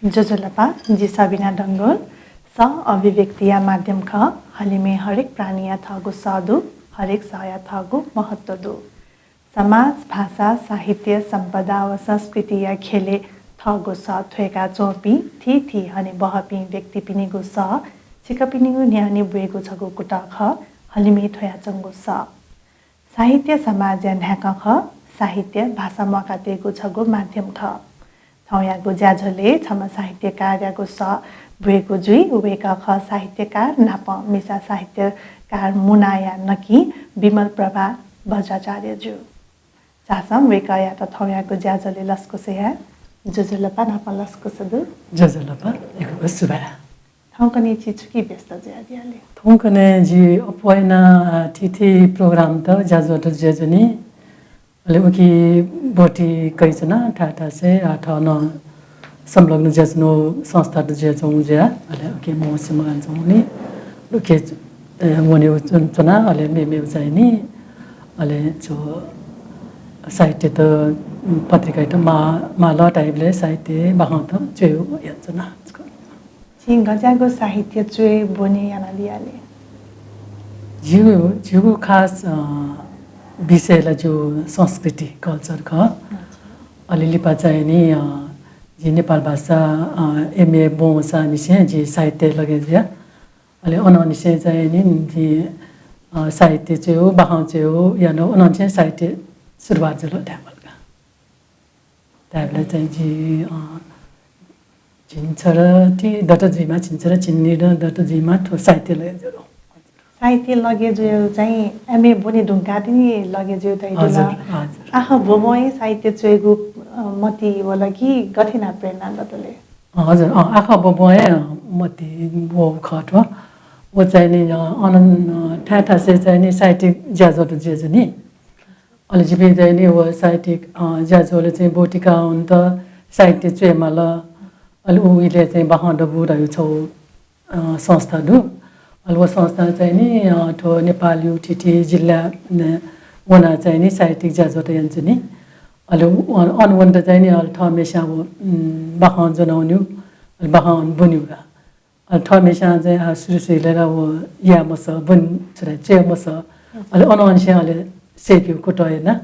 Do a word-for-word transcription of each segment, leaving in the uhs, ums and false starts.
ज्वजलपा, जि सबिना डंगोल। सः अभिव्यक्तिया माध्यम खः। हलिमय् हरेक प्राणीया थःगु सः दु, हरेक सःया थःगु महत्व दु। समाज, भाषा, साहित्य, सम्पदा व संस्कृतिया ख्यलय् थःगु सः थ्वय्‌का च्वंपिं थीथी हनेबहःपिं व्यक्तिपिनिगु सः छिकपिनिगु न्ह्यःने ब्वयेगु छगू कुतः खः, हलिमय् थ्वयाच्वंगु सः। साहित्य समाजया न्हाय्कं खः, साहित्य भाषा म्वाकातयेगु छगू माध्यम खः। थौंयागु ज्याझ्वलय् छम्ह साहित्यकारयागु सः ब्वयेगु जुइ। वय्‌कः खः साहित्यकार नापं मिसा साहित्यकार मुनाया नकिं विमल प्रभा बज्राचार्य जु। झासँ वय्‌कःयात थौंयागु ज्याझ्वलय् लसकुस याये। ज्वजलपा नापं लसकुस दु। ज्वजलपा, यक्व सुभाय्। थौंकन्हय् छि छुकी व्यस्त जुयादियाले? थौंकन्हय् जि अप्वः याना थीथी program त ज्याझ्वःत जुयाच्वनी। अले उकी ब्वति कयाच्वना थाय् थासय्, आः थः नं संलग्न जुयाच्वंगु संस्थात जुयाच्वंगु जुया। अले उकी मवंसे मगानाच्वंगु नि। उकी, ए, वने च्वन-, च्वना, अले मेमेगु चाहिँ नि। अले छु साहित्य त, पत्रिकायात मा-, माल type-लय् साहित्य बाखं त च्वयेगु यानाच्वना। छिं गज्याःगु साहित्य च्वये ब्वने यानादियाले? जिगु, जिगु खास, अ, विषय ला जिगु संस्कृति, culture खः। अले लिपा चाहिँ नि, अ, जि नेपाल भाषा, अ, M A ब्वंसांनिसें जि साहित्य लगे जुया। अले अनंनिसें चाहिँ नि जि, अ, साहित्य च्वयेगु, बाखं च्वयेगु यानाः अनंनिसें साहित्य सुरुवात जुल धायेमाल का। धायेबलय् चाहिँ जि, अ, झिंछदँ ति दत जुइमाः, झिंछदँ झिंनिदँ दत जुइमाः थ्व साहित्य लगे जुल। साहित्य लगे जुयाः चाहिँ M A ब्वने धुंकाः तिनि लगे जुयाः धइगु ला। हजुर, हजुर। आखः ब्वब्वं हे साहित्य च्वयेगु, अ, मति वल कि गथे यानाः प्रेरणा दत ले? अ, हजुर, अ, आखः ब्वब्वं हे, अ, मति वःगु खः थ्व। व चाहिँ नि, अ, अन, अ, थाय् थासय् चाहिँ नि साहित्यिक ज्याझ्वःत जुयाच्वनी। अले जिपिं चाहिँ नि व साहित्यिक, अ, ज्याझ्वलय् चाहिँ ब्वति काः वनेत साहित्य च्वयेमाल। अले उ इलय् चाहिँ बाखं दबू धइगु छगू, अ, संस्था दु। अले व संस्था चाहिँ नि, अ, थ्व नेपालय् थीथी जिल्ला, अ, वनाः चाहिँ नि साहित्यिक ज्याझ्वःत यानाच्वनी। अले उ, अन, अन वनेत चाहिँ नि अले थःम्हेस्यां व, उम्, बाखं ज्वनावनीगु, अले बाखं अन ब्वनीगु का। अले थःम्हेस्यां चाहिँ, आ, सुरु सुरुइ ला व याये मसः, ब्वने, छु धाइ, च्वये मसः। अले अनंनिसें अले सय्‌केगु कुतः याना।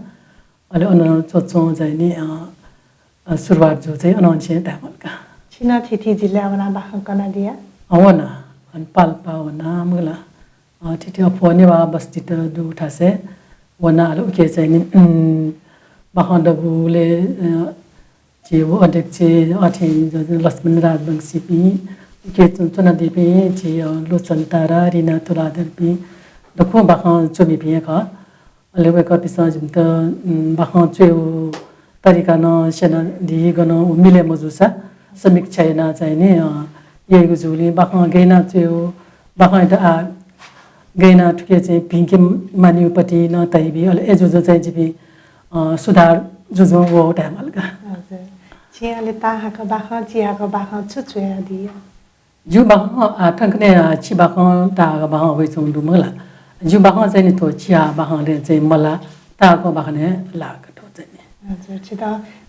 अले अन च्वंच्वं चाहिँ नि, अ, अ, सुरुवात जू चाहिँ अनंनिसें धायेमाल का। छिं नं थीथी जिल्लाय् वनाः बाखं कनादिया? अँ, वना। अन पाल्पा वना, मखु ला। अ, थीथी अप्वः नेवाः बस्तीत दुगु थासय् वना। अले उकी चाहिँ नि, उम्, बाखं दबूलय्, अ, झी व अध्यक्ष अथे लक्ष्मण राजवंशीपिं, उकी च्वनादीपिं झी, अ, लोचन तारा, रिना तुलाधरपिं दक्व बाखं च्वमिपिं हे खः। अले वय्‌कःपिन्सं जिमित, उम्, बाखं च्वयेगु तरिका नं स्यनादी, गनं व मिले मजूसा समीक्षा यानाः चाहिँ नि, अ, याइगु जूलिं बाखं गय् यानाः च्वयेगु, बाखंयात आः गय् यानाः थुकी चाहिँ भिंके मानिगु पति नं तयाबी। अले अय्‌जूगु चाहिँ जिपिं, अ, सुधार जुजुं वः धायेमाल का। हजुर। छिं अले ताहाकः बाखं, चिहाकः बाखं छु च्वयादी? जिगु बाखं, आ, थौंकन्हय्, आ, चिबाखं, ताहाकः बाखं वइच्वंगु दु मखु ला। जिगु बाखं चाहिँ नि थ्व चिहाकः बाखंलय् चाहिँ मलाः, ताहाकः बाखंलय् लाः का थ्व चाहिँ नि। हजुर, छित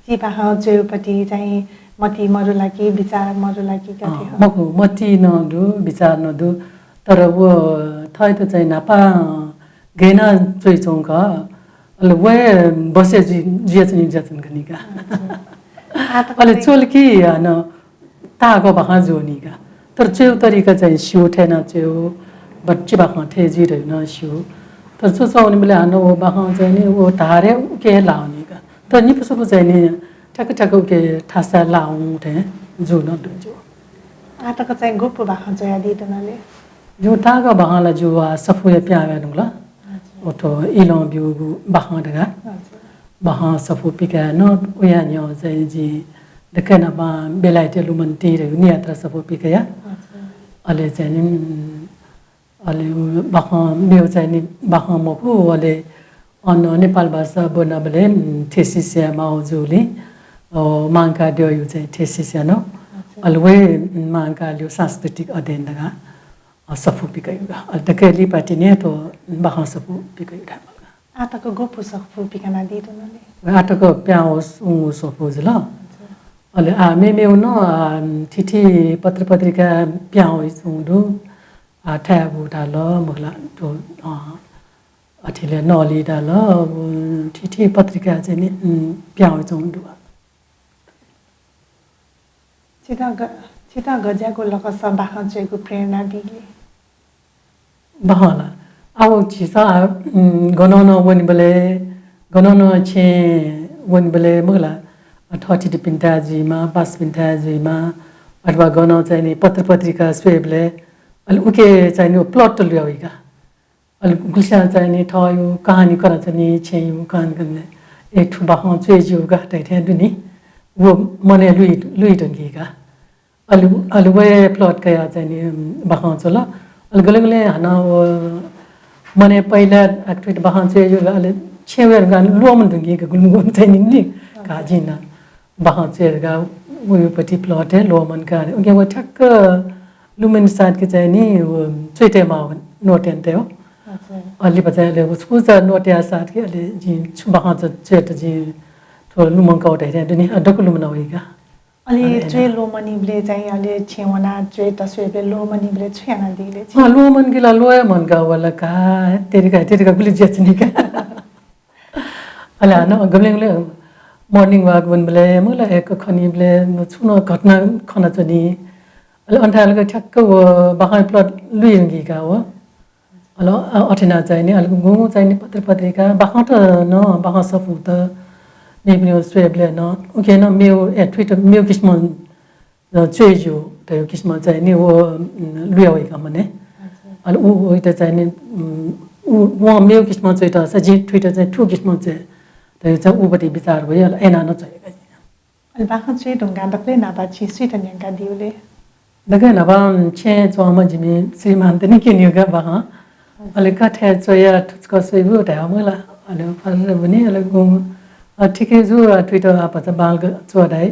चिबाखं च्वयेगु पति चाहिँ मति मदु ला कि, बिचाः मदु ला कि, गथे अँ, हो? मखु, मति नं दु, बिचाः नं दु। तर व थःत चाहिँ न्हापा गय् यानाः च्वइच्वंक, अले व हे बसे जुइ, जुयाच्वनी, जुयाच्वनी खनी का। हजुर। आः तक अले चाहिँ च्वल कि हानं ताहाकः बाखं जुइ नि का। तर च्वयेगु तरिका चाहिँ स्यू, थथे यानाः च्वयेगु, बच्ची बाखं थथे जुइ धइगु नं स्यू। तर च्वच्वंनिबलय् हानं व बाखं चाहिँ नि व धार हे उकी हे लाः नि का। तर निपु स्वपु चाहिँ नि ठ्याक्क ठ्याक्क उकी थासय् लाः हुँ थें जू नं दु ज्यू। आः तक चाहिँ गुपु बाखं च्वयादी धुन ले? जिगु ताहाकः बाखं ला जिगु आ सफूया पिहां वये धुंकल। अच्छा। व थ्व इलं ब्यूगु बाखं धकाः। अच्छा। बाखं सफू पिकायेन, उया न्ह्यः चाहिँ जिं दकलय् न्हापां बेलायतय् लुमन्ति धइगु नियात्रा सफू पिकया। अच्छा। अले चाहिँ नि, उम्, अले उ बाखं मेगु चाहिँ नि बाखं मखु, अले अन नेपाल भाषा ब्वनाबलय्, उम्, thesis यायेमाःगु जूलिं, अ, महांकालय् चाहिँ thesis याना। अच्छा। अले व हे, उम्, महांकालय् सांस्कृतिक अध्ययन धकाः। अ, सफू पिकय् का। अले दकलय् लिपा तिनि थ्व बाखं सफू पिकय् धायेमाल का। आः तक गपु सफू पिकानादी धुन ले? आः तक प्यां वंगु सफू जुल। अले आः मेमेगु नं, अ, थीथी पत्र पत्रिका प्यां वइच्वंगु दु। आः थाय् बु धाल, मखु ला, थ्व, अ, अथे ले नली धाल, अ, थीथी पत्रिका चाहिँ नि, उम्, प्यां वइच्वंगु दु। छितः ग-, छितः गज्याःगु लकस बाखं च्वयेगु प्रेरणा बी ले? बाखं ला। आः व झीसं, आ, उम्, गनं नं वनेबलय्, गनं नं छेँ वनेबलय् मखु ला, अ, थःथितिपिन्थाय् जुइमा, पासापिन्थाय् जुइमा, अथवा गनं चाहिँ नि पत्र पत्रिका स्वयेबलय्, अले उके चाहिँ नि व plot त लुया वइ का। अले गुलिस्यां चाहिँ नि थःगु कहानी कनाच्वनी, छेँगु कहानी कनाच्वनी, ए, थ्व बाखं च्वये ज्यू का धइथें दु नि, व मनय् लुइ, लुइ धुंकी का। अले, अले वया plot कयाः चाहिँ नि, उम्, बाखं च्वल। अले गले गले हानं व मनय् पहिला आः थुइत बाखं च्वये ज्यू का, अले छेँ वये धुंकाः ल्वःमन धुंकी का, गुलि गुलि चाहिँ नि, नि, का जिं नं बाखं च्वये धुंकाः वयापट्टि plot हे ल्वःमन का। उकिं व ठ्याक्क लुमन साथके चाहिँ नि, व च्वयेत माः व नोट यानातये हो। अच्छा। अले लिपा चाहिँ अले व छकूचा नोट याः साथके अले जिं छु बाखं च्वयेत जिं थ्व लुमंकाउ धइथें दु नि, अ, दक्व लुमना वइ का। अले अले च्वये ल्वःमनीबलय् चाहिँ अले छेँ वनाः च्वयेत स्वयेबलय् ल्वःमनीबलय् छु यानादी ले छिं? अँ, ल्वःमन कि ला, ल्वःमन का वल का, तेरिका, तेरिका गुलि ज्याच्वनी का। अले हानं गबलें गबलें morning walk वनेबलय्, मखु ला, एक खनीबलय् छुं नं घटना खनाच्वनी। अले अन थाय् लाक ठ्याक्क व बाखं plot लुइ धुंकी का व। अले, अ, अथे यानाः चाहिँ नि, अले गुगुं चाहिँ नि पत्र पत्रिका, बाखंत नं, बाखं सफूत मेपिनिगु स्वयेबलय् नं, उके नं मेगु, ए, थुइत मेगु किसिमं, अ, च्वये ज्यू धयागु किसिमं चाहिँ नि व, उम्, लुया वइ का मनय्। अच्छा। अले उ, उइत चाहिँ नि, उम्, उ, वं मेगु किसिमं च्वयातःसा जिं थुइत चाहिँ थुगु किसिमं च्वये धयागु चाहिँ उबलय् बिचाः वइ, अले अथे यानाः नं च्वये का। अले बाखं च्वये धुंकाः दकलय् न्हापा छिं सुइत न्यंकादीगु ले? दकलय् न्हापा छेँय् च्वंम्ह जिमि श्रीमानत निं क्यनीगु का बाखं। अले कथय् च्वयाः थुचक स्वइगु धायेमाल। अले फर्र बुनी, अले गुगुं, अ, ठीक हे जू, अ, थुइत आः भचा बांलाक च्वः धाइ।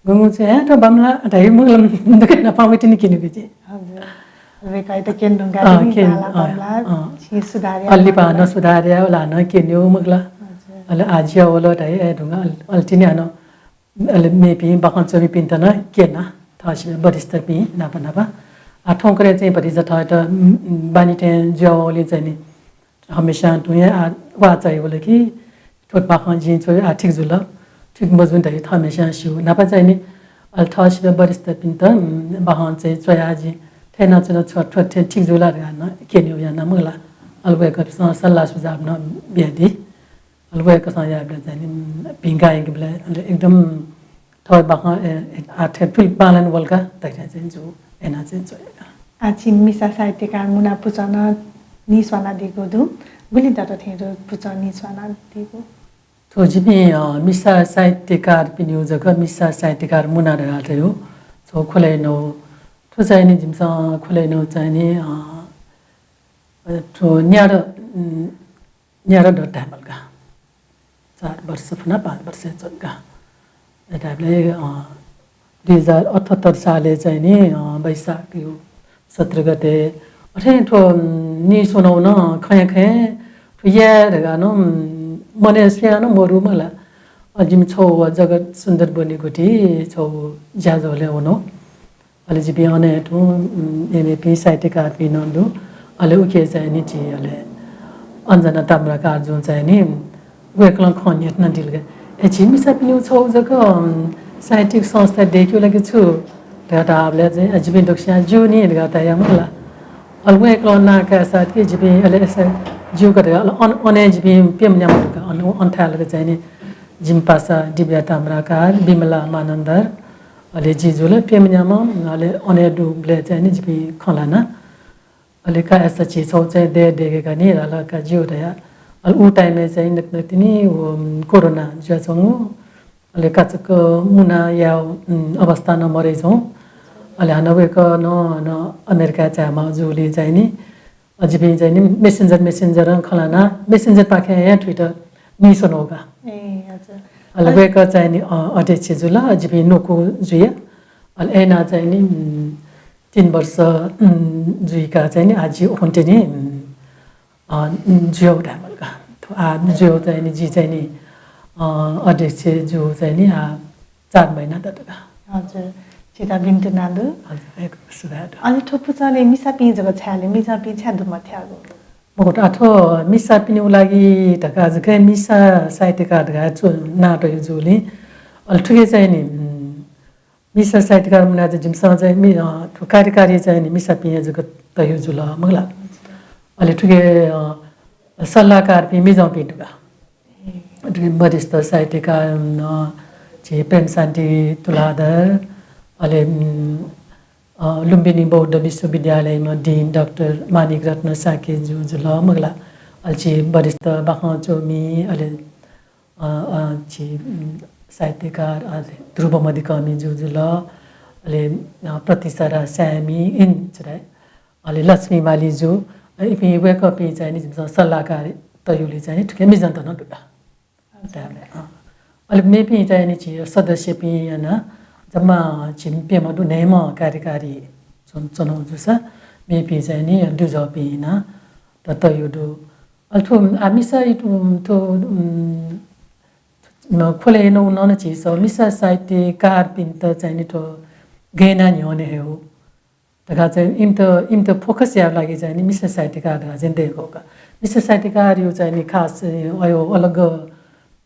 गुगुं चाहिँ, "हे, थ्व बांमला" धाइ, मखु ला, दकलय् न्हापा वइत निं क्यनीगु जिं। हजुर। वय्कःयात क्यने धुंकाः अँ, तिनि क्यने, बांला, अँ, बांमला, अँ। छिं सुधार याः, अले लिपा हानं सुधार याः, अले हानं क्यनेगु, मखु ला। हजुर। अले आः ज्या वल धाइ, अय् धुंकाः अले, अले तिनि हानं अले मेपिं बाखं च्वमिपिन्त नं क्यना, थःसिबें वरिष्ठपिं नाप नाप। आः थौंकन्हय् चाहिँ भतिचा थःत, उम्, उम्, बानी थें जुयावंगुलिं चाहिँ नि, हमेसा तुं हे आः वाः चायावल कि थ्व बाखं जिं च्वया आः ठीक जुल, ठीक मजू धइगु थःम्हेस्यां स्यू। न्हापा चाहिँ नि, अले थःसिबें वरिष्ठपिन्त, उम्, बाखं चाहिँ च्वयाः जिं थथे यानाच्वना, थ्व, थ्व थें ठीक जुल धकाः नं क्यनेगु याना, मखु ला। अले वय्कःपिन्सं सल्लाह सुझाव नं बियादी। अले वय्कःपिन्सं याःबलय् चाहिँ नि, भिंका यंकेबलय् अले एकदम थः बाखं, ए, ए, आः थें थुलि बांलाक वल का धइथें चाहिँ जू, अथे यानाः चाहिँ च्वया। आः छिं मिसा साहित्यकार मुना पुचः नं नीस्वानादीगु दु। गुलि दत थें दु पुचः नीस्वानादीगु? थ्व जिमि, अ, मिसा साहित्यकारपिनिगु जक मिसा साहित्यकार मुना धकाः धयागु छगू खुलाइ नं। थ्व चाहिँ नि जिमिसं खुलाइ नं चाहिँ नि, अ, अ, थ्व न्यादँ, उम्, न्यादँ दत धायेमाल का। चार वर्ष फुना पाँच वर्ष च्वन का। अय् धायेबलय्, अ, दुई हजार अठहत्तर सालय् चाहिँ नि, अ, वैशाखयु सत्र गते अथे थ्व, उम्, नीस्वनागु नं खँय् खँय् थ्व याये धकाः नं, उम्, मनय् स्वयाः नं मदु, मखु ला। अ, जिमि छगू व जगत सुन्दर ब्वनेगुति छगू ज्याझ्वलय् वनागु। अले जिपिं अन हे तुं, उम्, मेमेपिं साहित्यकारपिं नं दु। अले उकी चाहिँ नि झी अले अञ्जना ताम्राकारजुं चाहिँ नि वय्कलं खँ न्ह्यथनादिल का। ए, झी मिसापिनिगु छगू जक, उम्, साहित्यिक संस्था दय्केगु ला कि छु धकाः धाःबलय् चाहिँ, अ, जिपिं दक्वस्यां ज्यू नि धकाः धया, मखु ला। अले वय्कलं नां काय् साथ कि जिपिं अले अय्सा ज्यू का धकाः अले अन, अन हे जिपिं प्यम्ह न्याम्ह का। अन, अन थाय् लाक चाहिँ नि जिमि पासा दिव्या ताम्राकार, विमला मानन्धर, अले जि जुल प्यम्ह न्याम्ह, अले अन हे दुबलय् चाहिँ नि जिपिं खँ ल्हाना। अले का अय्सा झी छगू चाहिँ दय् दय्के का नि धाल का, ज्यू धया। अले उ time-य् चाहिँ नक-, नकतिनि व कोरोना जुयाच्वंगु। अले काचाक्क मुना यायेगु, उम्, अवस्था नं मदइच्वं। अले हानं वय्कः नं, नं अमेरिकाय् झायेमाः जूगुलिं चाहिँ नि अ, जिपिं चाहिँ नि Messenger, Messenger-ं खँ ल्हाना, Messenger-पाखें हे थुइत नीस्वनागु का। ए, हजुर। अले अले वय्कः चाहिँ नि, अ, अध्यक्ष जुल, जिपिं न्वकू जुया। अले अथे यानाः चाहिँ नि, उम्, तीन वर्ष, उम्, जुइका चाहिँ नि, आ, जि उखुन्हु तिनि, उम्, अ, उम्, जुयाव धायेमाल का। आ, जुयाव चाहिँ नि, जि चाहिँ नि, अ, अध्यक्ष जु चाहिँ नि, आ, चार महिना दत का। हजुर, छितः भिन्तुना दु। हजुर, यक्व सुभाय् दु। अले थ्व पुचलय् मिसापिं जक छाय् ले, मिजंपिं छाय् दु मथ्याःगु? मखु, आ, थ्व मिसापिनिगु लागि धकाः जक मिसा साहित्यकार धकाः च्व-, नां तयागु जुलिं, अले थुके चाहिँ नि, उम्, मिसा साहित्यकार मुनाः चाहिँ जिमिसं चाहिँ मि-, अ, थ्व कार्यकारी चाहिँ नि मिसापिं हे जक तयागु जुल, मखु ला। अले थुके, अ, सल्लाहकारपिं मिजंपिं दु का। थुके वरिष्ठ साहित्यकार, अ, झी प्रेमशान्ति तुलाधर, अले, उम्, अ, लुम्बिनी बौद्ध विश्वविद्यालयमा dean डाक्टर माणिक रत्न शाक्य जु जुल, मखु ला। अले झी वरिष्ठ बाखं च्वमि, अले अ, अ, झी, उम्, साहित्यकार, अ, ध्रुव मधिकर्मी जु जुल, अले, अ, प्रतिसरा स्यामी, इन, छु धाइ, अले लक्ष्मी माली जु, अ, इपिं वय्कःपिं चाहिँ नि जिमिसं सल्लाहकार तयागुलिं चाहिँ नि थुके मिजंत नं दु का। अ, अले मेपिं चाहिँ नि झी सदस्यपिं याना जम्मा झिम्ह प्यम्ह दु, न्हय्म्ह कार्यकारी च्वन-, च्वनागु जूसा मेपिं चाहिँ नि दुजःपिं याना त तयागु दु। अले थ्व, आ, मिसा इतु, थ्व, उम्, म, खोले नं नं झीसं मिसा साहित्यकारपिन्त चाहिँ नि थ्व गय् याना न्ह्यःने हयेगु धकाः चाहिँ इमित, इमित focus यायेगु लागि चाहिँ नि मिसा साहित्यकार धकाः चाहिँ दयेकू का। मिसा साहित्यकारया चाहिँ नि खास, अ, अयो अलग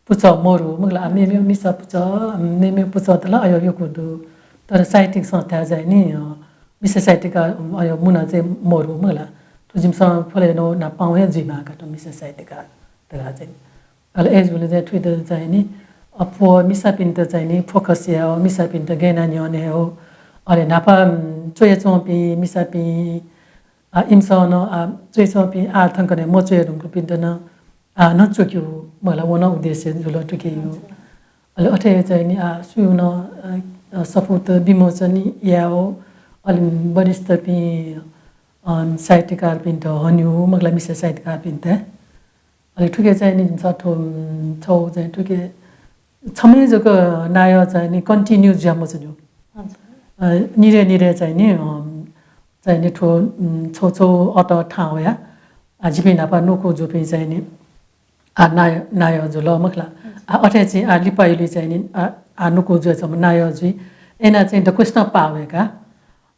पुचः मरु, मखु ला, मेमेगु मिसा पुचः, मेमेगु पुचःत ला अयो यक्व दु। तर साहित्यिक संस्थाय् चाहिँ नि, अ, मिसा साहित्यकार, अ, अयो मुना चाहिँ मरु, मखु ला। थ्व जिमिसं खोले नं न्हापां हे जुइमाः का थ्व मिसा साहित्यकार धकाः चाहिँ नि। अले अय्जूगुलिं चाहिँ थुइत चाहिँ नि, अ, फो-, मिसापिन्त चाहिँ नि focus यायेगु, मिसापिन्त गय् याना न्ह्यःने हयेगु। अले न्हापा, उम्, च्वय् च्वंपिं मिसापिं, आ, इमिसं नं, आ, च्वय् च्वंपिं आः थौंकन्हय् मच्वये धुंकूपिन्त नं, आ, नं च्वकेगु, मखु ला, व नं उद्देश्य जुल थुकेगु। अले अथे चाहिँ नि, आ, सुयां नं, अ, अ, सफूत विमोचन यायेगु, अले वरिष्ठपिं, अ, साहित्यकारपिन्त हनेगु, मखु ला, मिसा साहित्यकारपिन्त। अले थुके चाहिँ नि जिमिसं थ्व, उम्, छगू चाहिँ थुके छम्ह जक नायः चाहिँ नि continue जुया मच्वनेगु। हजुर। अ, निदँय् निदँय् चाहिँ नि, अ, चाहिँ नि थ्व, उम्, छगू छगू अत थाहां वया। आ, जिपिं न्हापा नुगः जूपिं चाहिँ नि, आ, नायः, नायः जुल, मखु ला। हजुर। आ, अथे चाहिँ, आ, लिपायुलिं चाहिँ नि, आ, आ, नुगः जुयाच्वंम्ह नायः जुइ। अय् याना चाहिँ दक्वसितं पाः वय्का।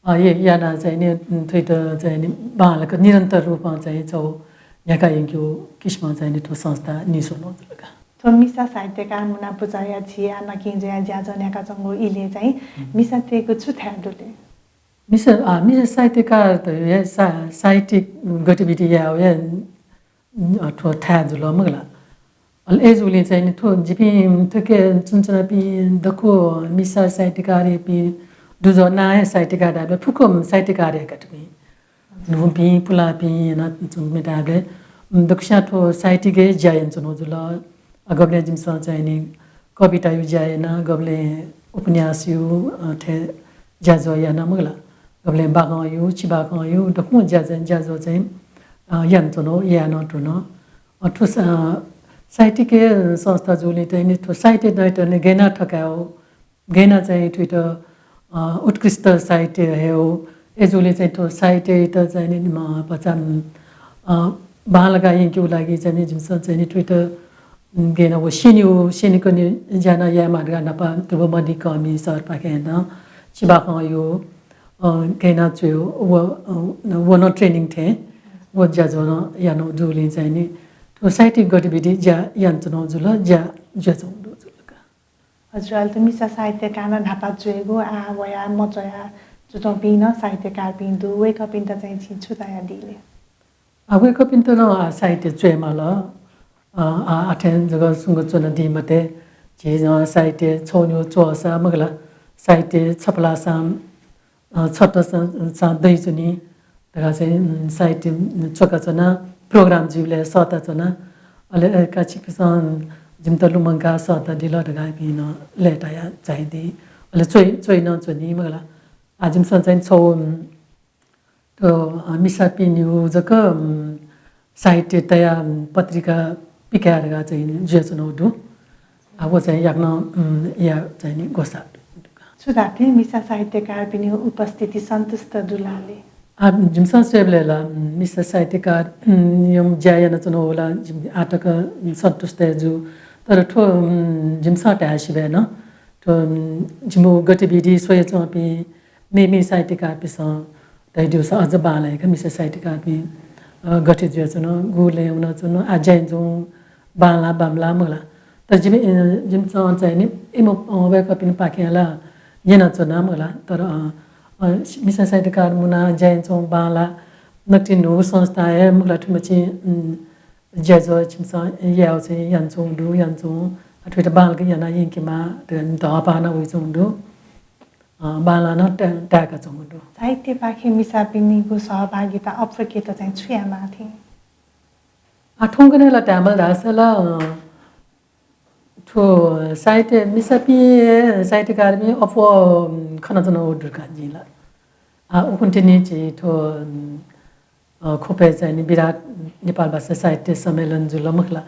अ, ये, याना चाहिँ नि, उम्, थुइत चाहिँ नि बांलाक निरन्तर रूपं चाहिँ छगू न्ह्याका यंकेगु किसिमं चाहिँ नि थ्व संस्था नीस्वनागु जुल का। थ्व मिसा साहित्यकार मुना पुचःया झी आ नकिं जुया ज्याझ्वः न्ह्याकाच्वंगु इलय् चाहिँ उम्। मिसातय्गु छु थाय् दु ले? मिसा, आ, मिसा साहित्यकार त हे सा-, साहित्यिक गतिविधि यायेगु हे, उम्, थ्व थाय् जुल, मखु ला। अले अय्जूगुलिं चाहिँ नि थ्व जिपिं थुके च्वनाच्वनापिं दक्व मिसा साहित्यकारपिं दुजः नां हे साहित्यकार धाःबलय् फुक्क साहित्यकार हे का थुपिं। न्हूपिं, पुलांपिं याना च्वंपिं धाःबलय्, उम्, दक्वसिनं थ्व साहित्यिक हे ज्या यानाच्वनागु जुल। अ, गबलें जिमिसं चाहिँ नि कविताया ज्या याना, गबलें उपन्यासया, अ, थें ज्याझ्वः याना, मखु ला। गबलें बाखंया, चिबाखंया, दक्व ज्या चाहिँ, ज्याझ्वः चाहिँ, अ, यानाच्वन, याना च्वन। अ, थ्व सा-, साहित्यिक संस्था जूगुलिं चाहिँ नि थ्व साहित्य नयेत नि गय् याना थकायेगु, गय् याना चाहिँ थुइत, अ, उत्कृष्ट साहित्य हयेगु, अय्जूगुलिं चाहिँ थ्व साहित्ययात चाहिँ नि, म, भचा, अ, बांलाका यंकेगु लागि चाहिँ नि जिमिसं चाहिँ नि थुइत, उम्, गय् याना व स्यनेगु, स्यनेकने ज्या नं यायेमाः धकाः न्हापा ध्रुव मधिकर्मी सरपाखें नं चिबाखंया, अ, गय् याना च्वयेगु, व, अ, व नं training थें, व ज्याझ्वः नं यानागु जूगुलिं चाहिँ नि थ्व साहित्यिक गतिविधि ज्या यानाच्वनागु जुल, ज्या जुयाच्वंगु दु जुल का। हजुर, अले त मिसा साहित्यकार नं न्हापा च्वयेगु, आ, वया मच्वया च्वंपिं नं साहित्यकारपिं दु, वय्कःपिन्त चाहिँ छिं छु धयादी ले? आ, वय्कःपिन्त नं, आ, साहित्य च्वयेमाल। अ, आ, अथें जक सुंक च्वनादी मते। झी, अ, साहित्य छगू निगू च्वःसा, मखु ला, साहित्य छपलाःसां, अ, छत स-, सां दइच्वनी धकाः चाहिँ, उम्, साहित्य, उम्, च्वकाच्वना, program जुइबलय् सःताच्वना। अले, अ, का छिकपिन्सं जिमित लुमंकाः सःतादिल धकाः इपिं नं लय्ताया झायादी। अले च्वइ, च्वइ नं च्वनी, मखु ला। आ, जिमिसं चाहिँ छगू, उम्, थ्व, अ, मिसापिनिगु जक, उम्, साहित्य तयाः, उम्, पत्रिका पिकाये धकाः चाहिँ जुयाच्वनागु दु। आ, व चाहिँ याकनं, उम्, या चाहिँ नि ग्वसाः दु। छु धात्थें मिसा साहित्यकारपिनि उपस्थिति सन्तुष्ट दु ला ले? आ, जिमिसं स्वयेबलय् ला, उम्, मिसा साहित्यकार, उम्, यम ज्या यानाच्वनागु ला जिमि आतक, उम्, सन्तुष्ट हे जू। तर थ्व, उम्, जिमिसं धाये सिबय् नं, थ्व, उम्, जिमिगु गतिविधि स्वयाच्वंपिं मेमेगु साहित्यकारपिसं धयादिउसा अझ बांलाक मिसा साहित्यकारपिं, अ, गथे जुयाच्वन, गुबलय् वनाच्वन, आ ज्या यानाच्वंगु बांलाः बांमलाः मखु ला। तर जिमि, अ, जिमिसं चाहिँ नि, इमि, अ, वय्कःपिनिपाखें ला न्यनाच्वना मखु ला। तर, अ, अ, मिसा साहित्यकार मुनाः ज्या यानाच्वंगु बांलाः, नकतिनि न्हूगु संस्था हे मखु ला, थुमि चाहिँ, उम्, ज्याझ्वः छिमिसं याःगु चाहिँ यानाच्वंगु दु, यानाच्वंगु, अ, थुइत बांलाक याना यंकेमाः धकाः न्हिं न्हिं नं वयाच्वंगु दु। अ, बांलाः नं ताय्-, ताय्काच्वंगु दु। साहित्यपाखें मिसापिनिगु सहभागिता अप्वय्केत चाहिँ छु यायेमाः थें? आ, थौंकन्हय् ला धायेमाल धाःसा ला, अ, थ्व साहित्य, मिसापिं हे साहित्यकारपिं अप्वः, उम्, खनाच्वनागु दु का जिं ला। आ, उखुन्हु तिनि झी थ्व, उम्, अ, ख्वपय् चाहिँ नि विराट नेपाल भाषा साहित्य सम्मेलन जुल मखु ला।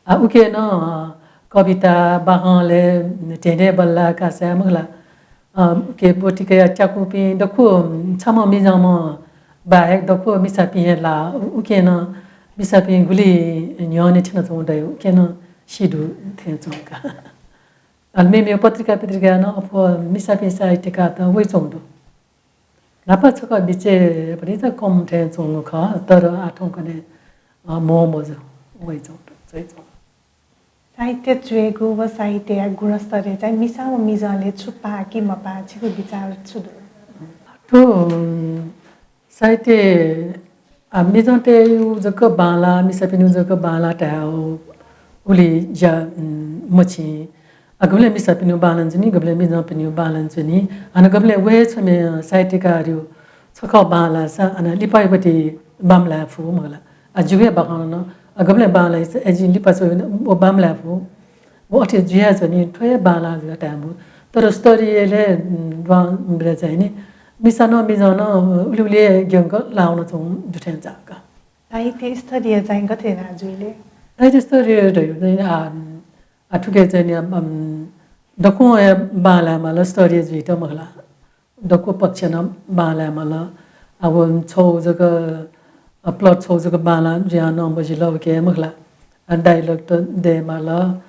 आ, उके नं, अ, कविता, बाखंलय् धेंधें बल्लाः कासाय् मखु ला। अ, उके ब्वति कयाः त्याकूपिं दक्व, उम्, छम्ह मिजंम्ह बाहेक दक्व मिसापिं हे लाः। उ-, उके नं मिसापिं गुलि न्ह्यःने थ्यनाच्वंगु दइ, उके नं सी दु थें च्वं का। अले मेमेगु पत्रिका पत्रिकाय् नं अप्वः मिसापिं साहित्यकारत वयाच्वंगु दु। न्हापा छकः बिचय् भतिचा कम थें च्वंगु खः, तर आः थौंकन्हय्, अ, म्हो मजू, वयाच्वंगु दु, च्वयाच्वंगु दु। साहित्य च्वयेगु व साहित्यया गुणस्तरय् चाहिँ मिसा व मिजंलय् छु पाः कि मपाः, छिगु बिचाः छु दु? थ्व, उम्, साहित्य, आ, मिजंतय्गु जक बांलाः, मिसापिनिगु जक बांलाः धायेगु उलि ज्या, उम्, मछिं। आ, गबलें मिसापिनिगु बांलाः च्वनी, गबलें मिजंपिनिगु बांलाः च्वनी। हानं गबलें व हे छम्ह साहित्यकारया छकः बांलाःसा हानं लिपाया पति बांमलाये फु मखु ला। आ, जिगु हे बाखं नं, आ, गबलें बांलाःसा, ए, जिं लिपा च्वयेबलय् व बांमलाये फु। व अथे जुयाच्वनी, थ्व हे बांलाः जुयाः धायेमाः। तर स्तरीयलय्, उम्, दुहां बेलय् चाहिँ नि, मिसा नं मिजं नं उलि उलि हे ग्यंक लाः वनाच्वंगु दु थें चाःगु का। साहित्य स्तरीय चाहिँ गथे यानाः जुइ ले? साहित्य स्तरीय धइगु चाहिँ, आ, आ, थुके चाहिँ नि, आ, उम्, दक्वं हे बांलायेमाल स्तरीय जुइत मखु ला। दक्व पक्ष नं बांलायेमाल। अब छगू जक, अ, plot छगू जक बांलाः जुयाः नं मजिल, उके मखु ला। अ, dialogue त दयेमाल।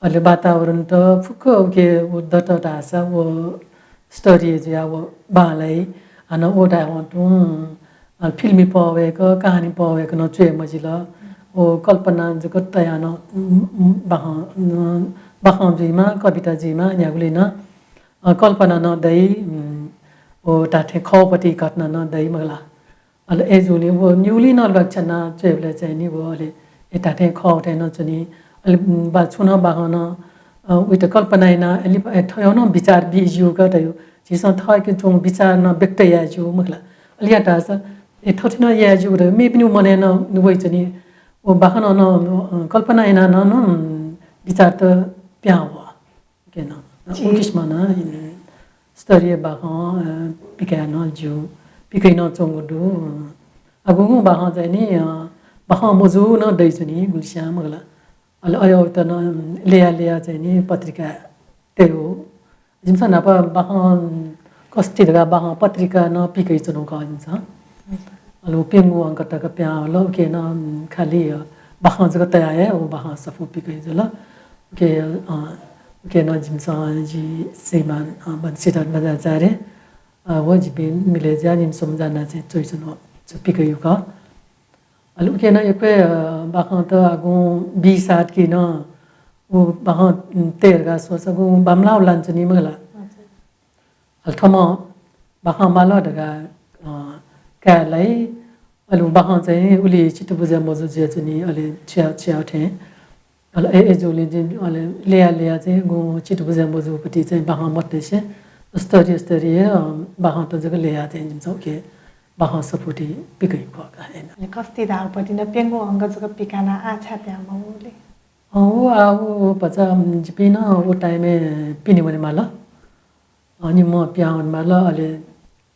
अले वातावरण त फुक्क उके व दत धाःसा व स्तरीय जुयाः व बांलाइ। हानं व धायेवं तुं, अ, film पहःवय्क, कहानी पहःवय्क नं च्वये मजिल। व कल्पना जक तयाः नं, उम्, उम्, बाखं, उम्, बाखं जुइमा, कविता जुइमा, न्ह्यागुलिं नं अ, कल्पना नं दइ, उम्, व धात्थें खःपति घटना नं दइ मखु ला। अले अय्जूगुलिं व निगुलिं नं ल्वाकछ्यानाः च्वयेबलय् चाहिँ नि व अले ए धात्थें खः थें नं च्वनी। अले, उम्, बा-, छुं नं बाखं नं, अ, उइत कल्पना यानाः अले, ए, थय् नं बिचाः बी ज्यू का धइगु। झीसं थःके च्वंगु बिचाः नं व्यक्त याये ज्यू मखु ला। अले याः धाःसा, ए, थथे नं याये ज्यू धइगु मेपिनिगु मनय् नं वइच्वनी। व बाखनं नं, अ, कल्पना यानाः नं, नं, उम्, बिचाःत पिहां वः। उके नं, जी। उ किसिमं नं, उम्, स्तरीय बाखं, अ, पिकाये नं ज्यू, पिकइ नं च्वंगु दु। अ, गुगुं बाखं चाहिँ नि, अ, बाखं मजू नं दइच्वनी गुलिस्यां मखु ला। अले अय्‌यात नं, उम्, ल्यया ल्यया चाहिँ नि पत्रिका तयेगु। जिमिसं न्हापा बाखं कस्ति धकाः बाखं पत्रिका नं पिकइच्वनागु खः जिमिसं। अले व प्यंगू अंक तक पिहां वल, उके नं, उम्, खालि, अ, बाखं जक तयाः हे व बाखं सफू पिकइ जुल। उके, अ, उके नं जिमिसं जि श्रीमान, अ, बंशीधर बज्राचार्य, अ, व जिपिं मिले जुयाः जिमिसं जानाः चाहिँ च्वइच्वनागु छु पिकइगु खः। अले उके नं यक्व हे, अ, बाखं त आगुं बी सात कि नं व बाखं, उम्, तये धकाः स्वःसा गुं बांमलाः लानाच्वनी मखु ला। हजुर। अले थःम्हं बाखं माल धकाः, अ, काये लाइ। अले व बाखं चाहिँ उलि चित्त बुझे मजू जुयाच्वनी, अले छ्या, छ्या थें। अले अय्, अय्‌जूगुलिं जिं अले ल्यया ल्यया चाहिँ गुं चित्त बुझे मजूपति चाहिँ बाखं मदय्‌से स्तरीय, स्तरीय, अ, बाखंत जक ल्ययाः चाहिँ जिमिसं उके बाखं सफूति पिकइगु खः का, अय्‌नं। अले कस्ति धाःगुपति नं प्यंगू अंक जक पिकानाः आः छाय् पिहां मवल ले? अँ, व, आ, व, व भचा, उम्, जिपिं नं व time-य् पिने वनेमाल। अ, निम्हं पिहां वनेमाल, अले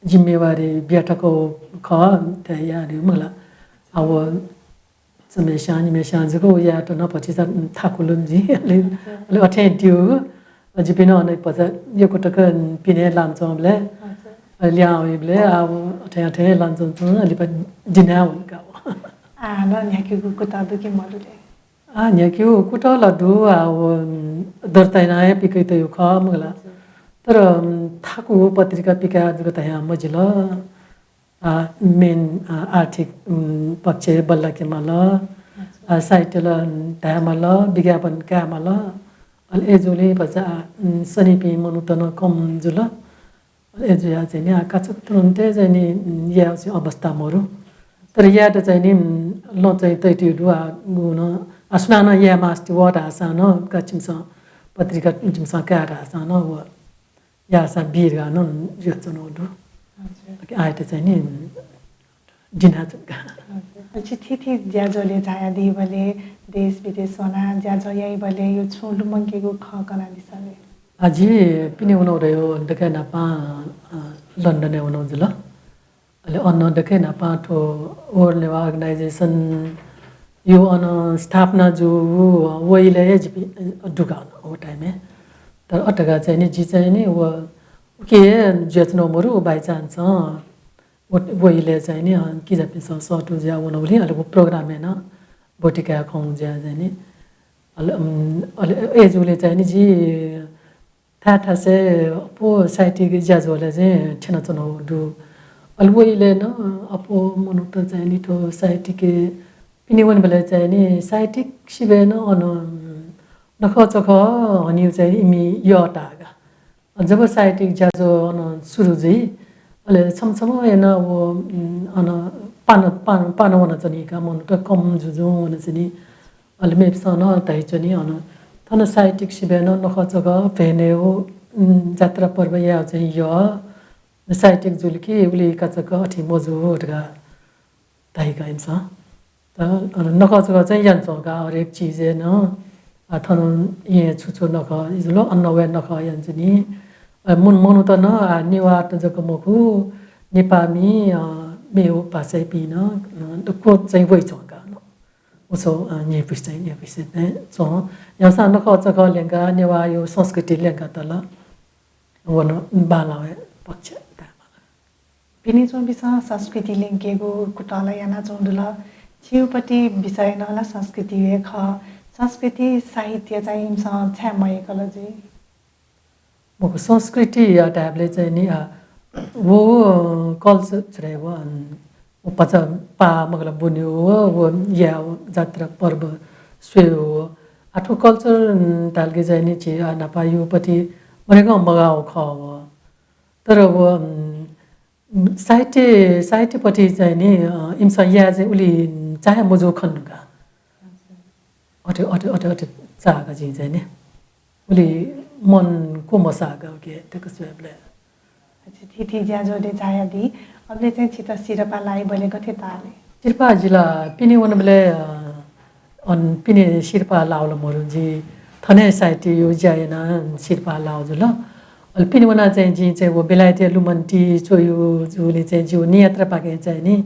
जिम्मेवारी बिया थकू खः, थथे यायेगु मखु ला। आ, व छम्हेस्यां, निम्हेस्यां जक व यायेत नं भतिचा, उम्, थाकुल नि जि। अले, अले अथें द्यू। जिपिं नं अन भचा यक्व तक पिने लानाच्वंबलय्, हजुर। अ, ल्याहां वइबलय्, आ, व अथे अथे लानाच्वंच्वं लिपा दिना वन का व। आ, नं न्ह्याकेगु कुतः दु कि मदु ले? आ, न्ह्याकेगु कुतः ला दु, आ, व, उम्, दर्ता याना हे पिकयातःगु खः मखु ला। हजुर। तर, उम्, थाकु पत्रिका पिकाये जक धयां मजिल। आ, main, आ, आर्थिक, उम्, पक्ष बल्लाके माल। अच्छा। आ, साहित्य ला, उम्, धाये माल, विज्ञापन काये माल। अले अय्‌जूगुलिं भचा, आ, उम्, सनीपिं मनूत नं कम जुल। अले अय्‌जुया चाहिँ नि, आ, काचाक्क तुरुन्तय् चाहिँ नि, उम्, याये अवस्था मरु। तर यायेत चाहिँ नि, उम्, लँ चाहिँ तइतय् दु, आ, गुगुं नं, आ, सुनानं याये मास्ति वः धाःसां नं, का छिमिसं पत्रिका छिमिसं काये धाःसां नं व याःसां बी धकाः नं जुयाच्वनागु दु। अच्छा। आःयात चाहिँ नि दिनाच्वंगु का। अच्छा। छि थीथी ज्याझ्वलय् झायादीबलय्, देश विदेश वनाः ज्याझ्वः याइबलय् यो छुं लुमंकेगु खँ कनादिसँ ले। आ, जि पिने वनागु दकलय् न्हापां, अ, लन्डनय् वनागु जुल। अले अन दकलय् न्हापां थ्व World Newah Organization यो अन स्थापना जूगु व इलय् हे जिपिं, अ, दु का अन व time-य्। तर अथे धकाः चाहिँ नि जि चाहिँ नि व उकी हे जुयाच्वनागु मरु, by chance व, व इलय् चाहिँ नि, अ, किजापिन्सं सःतू जुयाः वनागुलिं अले व program-य् नं ब्वति काये खंगु जुयाः चाहिँ नि अले, उम्, अले अय्‌जूगुलिं चाहिँ नि जि थाय् थासय् अप्वः साहित्यिक ज्याझ्वलय् चाहिँ थ्यनाच्वनागु दु। अले व इलय् नं अप्वः मनूत चाहिँ नि थ्व साहित्यिक पिने वनेबलय् चाहिँ नि साहित्यिक सिबय् नं अन नखःचखः हनेगु चाहिँ नि इमि यःताः का। जब साहित्यिक ज्याझ्वः अन सुरु जुइ, अले छम्ह छम्ह यानाः व, उम्, अन पान, पान, पान वनाच्वनी का, मनूत कम जुजुं वनाच्वनी। अले मेपिन्सं नं धाइच्वनी, अन थन साहित्यिक सिबय् नं नखःचखः भ्वय् नयेगु, उम्, जात्रा पर्व यायेगु चाहिँ यः। साहित्यिक जुल कि उलि काचाक्क अथे मजू धकाः धाइ का इमिसं। त, अ, नखःचखः चाहिँ यानाच्वं का, हरेक चिजय् नं, आ, थन येँ छु छु नखः, इजुल अन वये नखः यानाच्वनी। अ, मन-, मनूत नं, आ, नेवाःत जक मखु, नेपाःमि, अ, मेगु भाषायापिं नं, अ, दक्व चाहिँ वइच्वं का। व छु, अ, न्ह्यइपुसे चाहिँ, न्ह्यइपुसे चाहिँ च्वं। याःसां नखःचखः ल्यंकाः नेवाःया संस्कृति ल्यंकातल। व नं बांलाःगु पक्ष धायेमाल। पिने च्वंपिन्सं संस्कृति ल्यंकेगु कुतः ला यानाच्वंगु दु ला, छिगु पति विषय नं ला संस्कृति हे खः। संस्कृति, साहित्य चाहिँ इमिसं छाय् मयय्‌कल जुइ? मखु, संस्कृति या धायेबलय् चाहिँ नि, आ, व, व culture छु धाइ व, अन, व भचा पाः मखु ला ब्वनेगु व, व या व जात्रा पर्व स्वयेगु व। आ, थ्व culture, उम्, धाल कि चाहिँ नि झी, आ, न्हापा युगपति मनेकं मगाःगु खः व। तर व, उम्, साहित्य, साहित्यपट्टि चाहिँ नि, अ, इमिसं याये चाहिँ उलि चाहे मजू खन का। अथे, अथे, अथे, अथे चाःगु जिं चाहिँ नि। उलि मन क्वमसाःगु उके तक स्वयेबलय्। अच्छा, थीथी ज्याझ्वलय् झायादी। अबलय् चाहिँ छितः सिरपाः लाइबलय् गथे ताः ले? सिरपाः जि ला पिने वनेबलय्, अ, अन पिने सिरपाः लाःगु ला मरु, जि थन हे साहित्यया ज्या यानाः सिरपाः लाःगु जुल। अले पिने वनाः चाहिँ जिं चाहिँ व बेलायतया लुमन्ति च्वयु जूगुलिं चाहिँ जिगु नियात्रापाखें चाहिँ नि,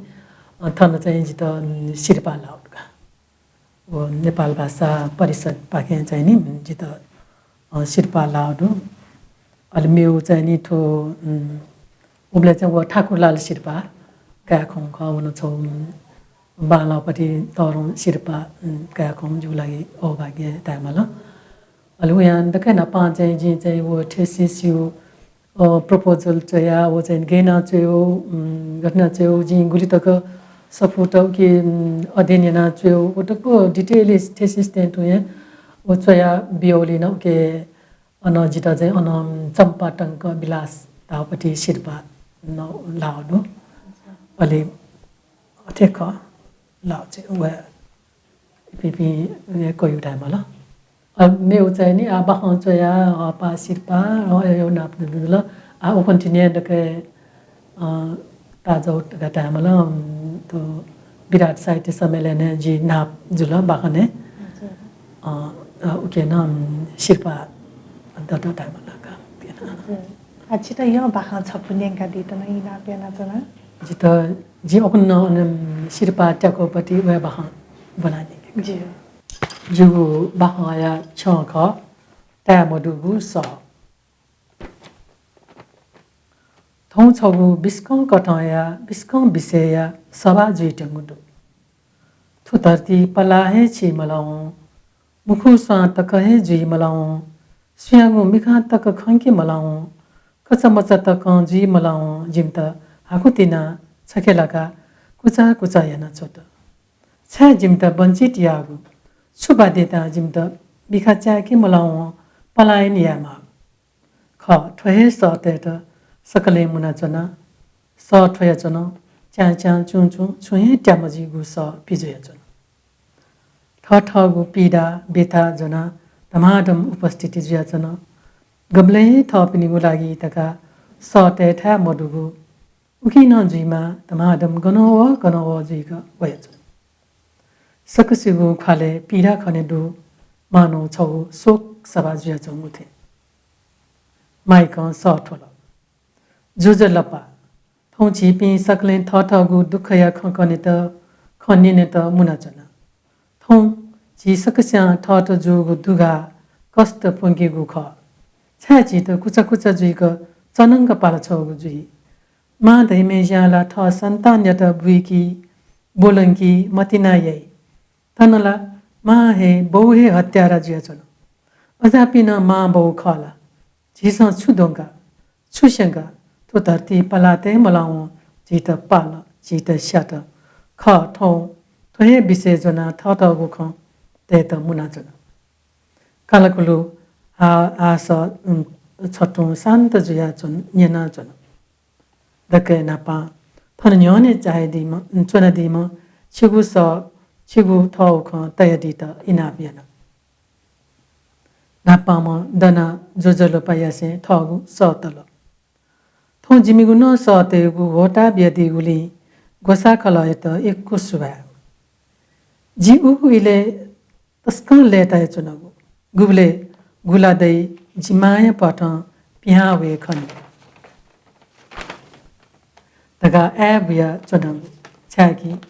अ, थन चाहिँ जितः सिरपाः लाःगु का। व नेपाल भाषा परिषदपाखें चाहिँ नि जितः, अ, सिरपाः लाःगु दु। अले मेगु चाहिँ नि थ्व, उम्, उबलय् चाहिँ व ठाकुरलाल सिरपाः काये खंगु खः, व नं छगू, उम्, बांलाःपट्टि तःधंगु सिरपाः, उम्, काये खंगु जिगु लागि अहोभाग्य धायेमाल। अले वयां दकलय् न्हापां चाहिँ जिं चाहिँ व thesis-या, अ, proposal च्वयाः व चाहिँ गय् यानाः च्वयेगु, उम्, गथे यानाः च्वयेगु, जिं गुलि तक सफूत उकी, उम्, अध्ययन यानाः च्वयेगु, व दक्व detail thesis थें तुं हे व च्वया बियागुलिं नं उके अन जितः चाहिँ अन चम्पा टंक विलास धाःपट्टि सिरपाः नं लाःगु दु। अले अथे खः, लाःगु चाहिँ व इपिं, इपिं हे कयागु धायेमाल। अ, मेगु चाहिँ नि, आ, बाखं च्वया, अ, पाः सिरपाः, अ, अय् नाप जुल। आ, व continue दकलय्, अ, ताःजू धकाः धायेमाल, उम्, थ्व विराट साहित्य सम्मेलनय् जि नाप जुल बाखनय्। हजुर। अ, अ, उके नं, उम्, सिरपाः दत धायेमाल का। हजुर। आ, छितः यः बाखं छपु न्यंकादीत नं इनाप यानाच्वना। जितः, जिं अखुन्हु नं अन सिरपाः त्याकूपट्टि व बाखं ब्वना न्यंके। ज्यू। जिगु बाखंया छ्यं खः, ताये मदुगु सः। थौं छगू बिस्कं कथंया, बिस्कं विषयया सभा जुइत्यंगु दु। थ्व धर्ती पलाः हे छि मलावं, मुखु स्वां तक हे जुइ मलावं, सुयागु मिखां तक खंके मलावं, कचामचा तकं जुइ मलावं जिमित हाकु तिनाः छखे लाकाः कुचा कुचा याना च्वत। छाय् जिमित वञ्चित याःगु? छु बाध्यतां जिमित मिखा चाय्‌के मलावं पलायन यायेमाःगु? खः, थ्व हे सःतय्‌त सकलें मुनाच्वना। सः थ्वयाच्वन, च्यां च्यां चुं चुं छुं हे त्यामजिगु सः पिजुयाच्वन। थःथःगु पीडा, व्यथा ज्वनाः धमाधम उपस्थिति जुयाच्वन। गबलें हे थःपिनिगु लागि धकाः सः तयेथाय् मदुगु, उकिं नं जुइमाः, धमाधम गनं वः गनं वः जुइक वयाच्वन। सकसिगु ख्वालय् पीडा खने दु, मानौं छगू शोक सभा जुयाच्वंगु थें। माइकं सः थ्वल। ज्वजलपा, थौं झीपिं सकलें थःथःगु दुःखया खँ कनेत, खँ न्यनेत मुनाच्वना। थौं झी सकस्यां थःत जूगु दुघाः कष्ट प्वंकेगु खः। छाय् झीत कुचा कुचा जुइक चनंक पाला छ्वःगु जुइ? मां धइम्ह ज्यां ला थः सन्तानयात बुइकी, ब्वलंकी, मतिना याइ। थन ला मां हे बौ हे हत्यारा जुयाच्वन। अजापिं नं मां बौ खः ला? झीसं छु द्वंका, छु स्यंका? थ्व धर्ती पलाः तये मलावं झीत पाल, झीत स्यात। खः, थौं थ्व हे विषय ज्वनाः थःथःगु खँ तयेत मुनाच्वन। कालाकुलु हा-, हास, उम्, छथुं शान्त जुयाच्वन, न्यनाच्वन। दकलय् न्हापां थन न्ह्यःने झायादीम्ह, च्वनादीम्ह छिगु सः, छिगु थःगु खँ तयादीत इनाप याना। न्हापांम्ह दनाः ज्वजलपा यासें थःगु सः तल। थौं जिमिगु नं सः तयेगु ह्वःताः बियादीगुलिं ग्वसाःखलःयात यक्व सुभाय्। जि उगु इलय् तसकं लय्तायाच्वनागु। गुबलय् गुला दइ, जि मांया प्वाथं पिहां वये खनी धकाः आय् बुयाच्वनागु। छाय्कि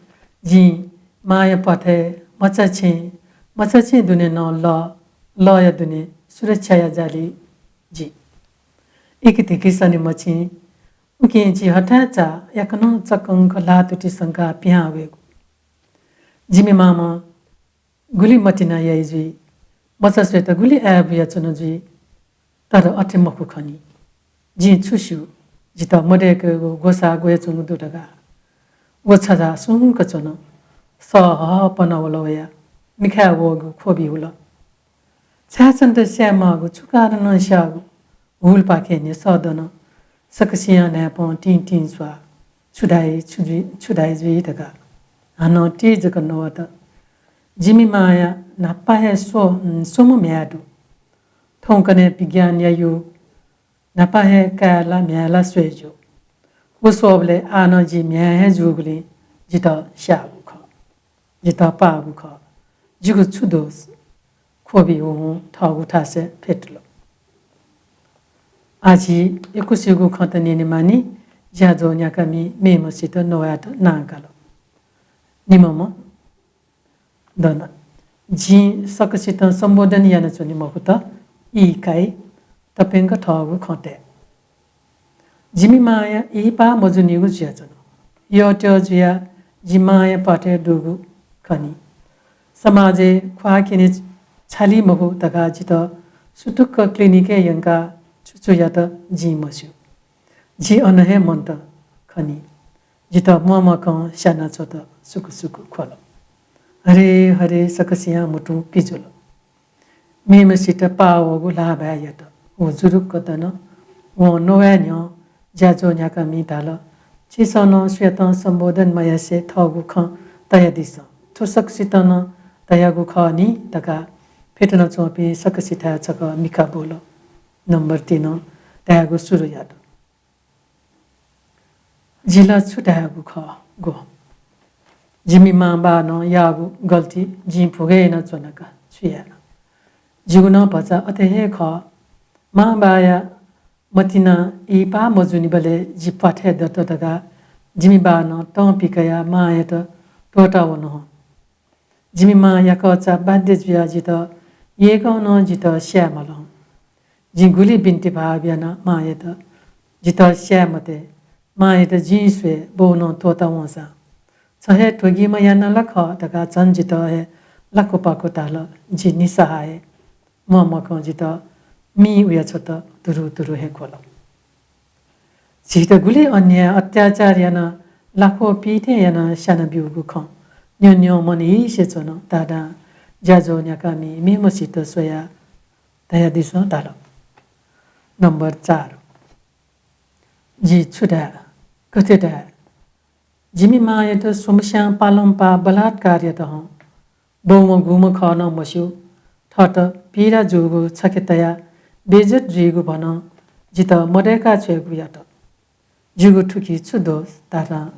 जिं मांया प्वाथय् मचा छेँ, मचा छेँ दुने नं लः, लःया दुने सुरक्षाया जाली जि। इकिधिकि सने मछिं, उकिं जि हथाय् चाः याकनं चक्कंक ल्हातुति संकाः पिहां वयेगु। जिमि मांम्ह गुलि मतिना याइ जुइ, मचा स्वयेत गुलि आय् बुयाच्वन जुइ, तर अथे मखु खनी। जिं छु स्यू, जितः मदय्केगु ग्वसाः ग्वयाच्वंगु दु धकाः। व छझाः सुंक च्वन। सः हःपना वल वया, मिखाय् वःगु ख्वबि हुल। छाय् छन्त स्याये माःगु, छु कारणं स्याःगु? हुलपाखें न्ह्यसः दन। सकसियां न्हाय्पं तिं तिं स्वाः। छु धाइ, छु जुइ, छु धाइ जुइ धकाः हानं ति जक नवात। जिमि मांया न्हापा हे स्व-, स्वम्ह म्ह्याय् दु। थौंकन्हय् विज्ञानया युग। न्हापा हे काय् ला म्ह्याय् ला स्वये ज्यू। व स्वःबलय् आः नं जि म्ह्याय् हे जूगुलिं जितः स्याःगु खः। जितः पाःगु खः। जिगु छु दोष? ख्वबि हुहुं थःगु थासय् फ्यतुल। आः झी यक्वसिगु खँत न्यने मानि। ज्याझ्वः न्ह्याकामि मेम्हसित नवायेत नां काल। निम्हम्ह दन। जिं सकसितं सम्बोधन यानाच्वने मखुत, ई काइ, तप्यंक थःगु खँ तये। जिमि मांया इहिपाः मजूनिगु जुयाच्वन। यःत्यः जुयाः जि मांया प्वाथय् दुगु खनी। समाजय् ख्वाः क्यने छाली मखु धकाः जितः सुतुक्क क्लिनिकय् यंकाः छु छु यात जिं मस्यू। जि अन हे मन्त खनी। जितः म्वाःम्वाकं स्यानाच्वंत सुकु सुकु ख्वल। हरे हरे सकसियां म्हुतुं पिजुल। मेम्हसित पाः वःगु ल्हाःभाय् यात। व जुरुक्क दन। वं नवाये न्ह्यः ज्याझ्वः न्ह्याकामिं धाल, "छिसं नं सुयातं सम्बोधन मयासें थःगु खँ तयादिसँ। थ्व सकसितं नं धयागु खः नि" धकाः फ्यतुनाच्वंपिं सकसिथाय् छकः मिखा ब्वल। नम्बर तीनं धायेगु सुरु यात। जि ला छु धायेगु खः, ग्व। जिमि मांबानं याःगु गल्ती जिं भुगय् यानाच्वना का, छु याये? जिगु नं भचा अथे हे खः। मांबाया मतिना इहिपाः मजूनिबलय् जि प्वाथय् दत धकाः जिमि बानं तं पिकयाः मांयात त्वःता वन हं। जिमि मां याकःचा बाध्य जुयाः जितः यय्कं नं जितः स्याये माल हं। जिं गुलि बिन्ति भाव याना मांयात, जितः स्याये मते, मांयात जिं स्वये, बौ नं त्वःता वंसां। छ हे त्वगिम्ह याना ला खः धकाः झन जितः हे लाकुपाकु धाल। जि निस्सहाय, म्वाःम्वाकं जितः मिं उया छ्वत, दुरु दुरु हे ग्वल। झीत गुलि अन्याय अत्याचार यानाः लाखो पीथें यानाः स्यानाब्यूगु खँ न्यं न्यं मन हीसे च्वन। धाधां ज्याझ्वः न्याकामि मेम्हसित स्वयाः धयादिसँ धाल। नम्बर चार। जि छु धाये, गथे धाये? जिमि मांयात स्वम्हस्यां पालंपाः बलात्कार यात हं। बौम्ह गुम्ह खः नं मस्यू। थःत पीडा जूगु छखे तयाः बेइज्जत जुइगु भनं जितः मदय्का छ्वयेगु यात। जिगु थुकी छु दोष धाधां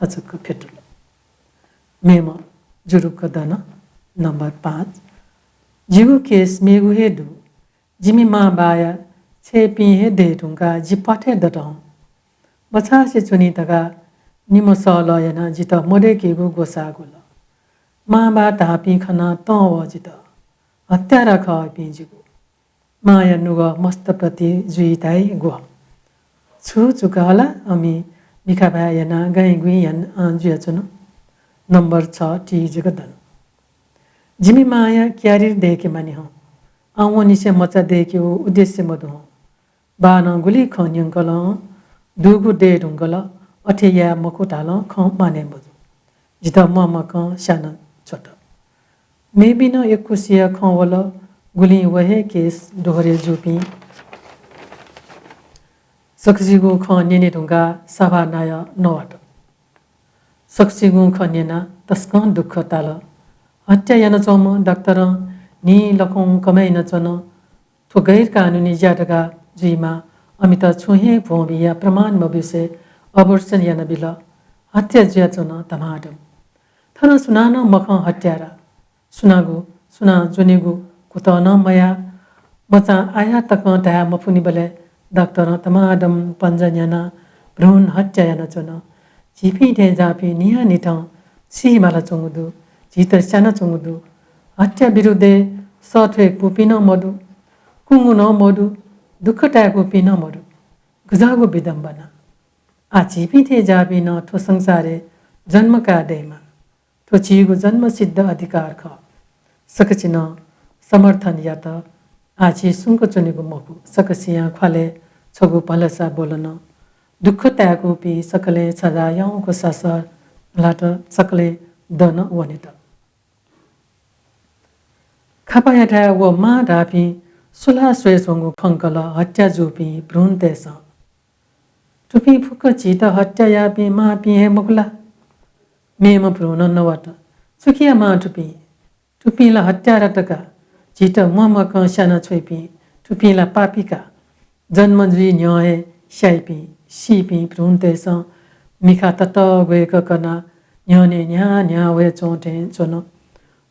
थचक्क फ्यतुल। मेम्ह जुरुक्क दन। नम्बर पाँच। जिगु केस मेगु हे दु। जिमि मांबाया छय्‌पिं हे दये धुंकाः जि प्वाथय् दत हं। मछासे च्वनी धकाः निम्ह सल्लाह यानाः जितः मदय्केगु ग्वसाः ग्वल। मांबा धाःपिं खनाः तं वः जितः। हत्यारा खः इपिं जिगु। मांया नुगः मस्तप्रति जुइ धाइ ग्वः। छु चुकाः ला अमि मिखाभाय् यानाः गाइँगुइँ यानाः जुयाच्वन। नम्बर छ टी जक दन। जिमि मांया career दय्के मानि हं। आवंनिसें मचा दय्केगु उद्देश्य मदु हं। बाःनं गुलि खँ न्यंकलं दुगु दये धुंकल, अथे याये मखु धालं खँ मानय् मजू। जितः म्वाःम्वाकं स्याना छ्वत। मेपिं नं यक्वसिया खँ वल, गुलिं व हे केस दोहोरे जूपिं। सकसिगु खँ न्यने धुंकाः सभा नायः नवात। सकसिगुं खँ न्यनाः तसकं दुःख ताल। हत्या यानाच्वंम्ह डाक्टरं न्हि लखं कमाय् यानाच्वन। थ्व गैर कानुनी ज्या धकाः जुइमाः। अमित छुं हे भ्वं बियाः प्रमाण मब्यूसे abortion यानाबिल। हत्या जुयाच्वन धमाधम। थन सुनानं मखं हत्यारा। सुनागु, सुनां ज्वनेगु कुतः नं मयाः। मचां आया तकं धाये मफुनिबलय् डाक्टरं धमाधम पञ्जा न्यानाः भ्रूण हत्या यानाच्वन। झीपिं थें जाःपिं न्हियान्हिथं सी मालाच्वंगु दु, झीत स्यानाच्वंगु दु। हत्या विरुद्धय् सः थ्वय्कूपिं नं मदु, कुंगु नं मदु, दुःख ताय्कूपिं नं मदु। गज्याःगु विडम्बना। आः झीपिं थें जाःपिं नं थ्व संसारय् जन्म काये दयेमाः। थ्व झीगु जन्मसिद्ध अधिकार खः। सकसिनं समर्थन यात। आः झी सुंक च्वनेगु मखु। सकसियां ख्वालय् छगू भलसा ब्वलन। दुःख ताय्कूपिं सकलें छजाः याउँक सासः ल्हात, सकलें दन वनेत। खापायाथाय् व मां धाःपिं सुलाः स्वयाच्वंगु खंकल हत्या जूपिं भ्रूणतय्सं। थुपिं फुक्क झीत हत्या याःपिं मांपिं हे मखु ला? मेम्ह भ्रूणं नवात। छु किया मां थुपिं? थुपिं ला हत्यारा का। झीत म्वाःम्वाकं स्याना छ्वइपिं थुपिं ला पापी का। जन्म जुइ न्ह्यः हे स्याइपिं, सीपिं भ्रूणतय्सं मिखा ततःग्वय्क कनाः न्ह्यःने न्ह्याः न्ह्याः वयाच्वं थें च्वन।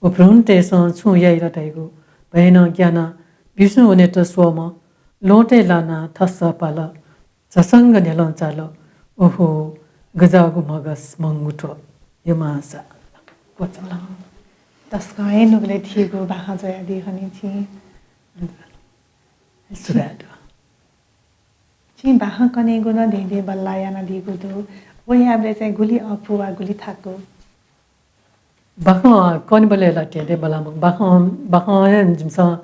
व भ्रूणतय्सं छुं याइ ला धइगु भयं नं ग्यानाः बिस्युं वनेत स्वःम्ह ल्वहँतय् लानाः थस्सः पाल। झसंग न्ह्यलं चाल। ओहो, गज्याःगु म्हगस म्हंगु थ्व। यो मांसा। क्वचाल। तसकं हे नुगलय् थीगु बाखं च्वयादी खनी छिं। सुभाय् दु। छिं बाखं कनेगु नं धेंधें बल्लाः यानादीगु दु। व याःबलय् चाहिँ गुलि अःपु वा गुलि थाकु? बाखं कनेबलय् ला धेंधें बल्लाः मखु। बाखं, बाखं हे जिमिसं,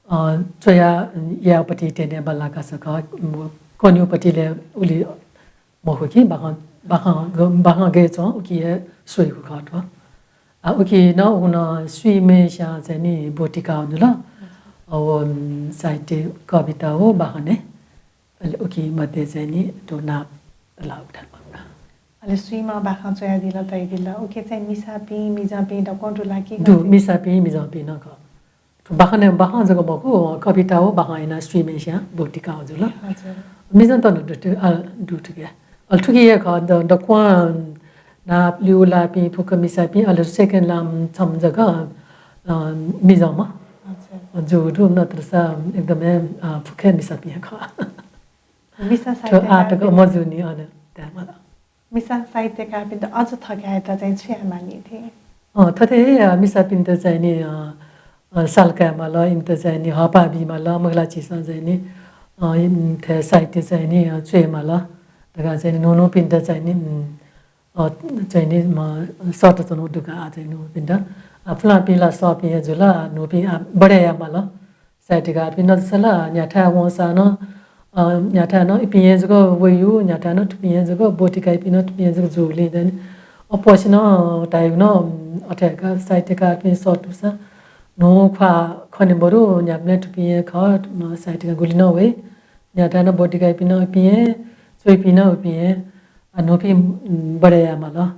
अ, च्वया याःपति धेंधें बल्लाः कासा खः। कन्युपति लय् उलि मखु कि बाखं, बाखं ग-, बाखं गय् च्वं उकी हे स्वइगु खः थ्व। आ, उकी नं उन स्वीम्हेस्यां चाहिँ नि ब्वति काः वनेगु ला। अ, व, उम्, साहित्य कविता व बाखनय्। अले उकी मध्ये चाहिँ नि थ्व नाप ला उठा। अले स्वीम्हं बाखं च्वयादिल, तयादिल। उकी चाहिँ मिसापिं, मिजंपिं दक्वं दु ला कि दु, गथे? मिसापिं, मिजंपिं नं खः। बाखनय् बाखं जक मखु, कविता व बाखं यानाः स्वीम्हेस्यां ब्वति काः जुल। हजुर। मिजंत नं दु, अ, दु थुकी। अले थुकी हे खः, द-, दक्वं नाप ल्यू लाःपिं फुक्क मिसापिं, अले second ला छम्ह जक, अ, मिजंम्ह। हजुर। जूगु दु, नत्रसा एकदमै, अ, फुक्क हे मिसापिं हे खः। मिसा थ्व साहित्यकार आःतक मजूनि अन धायेमाल। मिसा साहित्यकारपिन्त अझ थकायेत चाहिँ छु याये मानि थें? अँ, थथे हे, अ, मिसापिन्त चाहिँ नि, अ, अ, साल कायेमाल, इमित चाहिँ नि हःपाः बीमाल, महिला झीसं चाहिँ नि, अ, इम-, थ्व साहित्य चाहिँ नि, अ, च्वयेमाल धकाः चाहिँ नि न्हून्हूपिन्त चाहिँ नि, उम्, अ, चाहिँ नि, म, सःताच्वनागु दु का, आः चाहिँ न्हूपिन्त। आ, पुलांपिं ला सःपिं हे जुल, आ, न्हूपिं, आ, बढे यायेमाल। साहित्यकारपिं नजिसला न्ह्याथाय् वंसां नं, अ, न्ह्याथाय् नं इपिं हे जक वइगु, न्ह्याथाय् नं थुपिं हे जक ब्वति काइपिं नं थुपिं हे जक जूगुलिं चाहिँ नि अप्वःसिनं धाइगु नं, अथे का साहित्यकारपिं सःतूसां न्हू ख्वाः खने बरु न्ह्याबलें थुपिं हे खः, अ, साहित्यकार गुलि नं वइ। न्ह्याथाय् नं ब्वति काइपिं नं इपिं हे, च्वइपिं नं इपिं हे, अ, न्हूपिं, उम्, बढे यायेमाल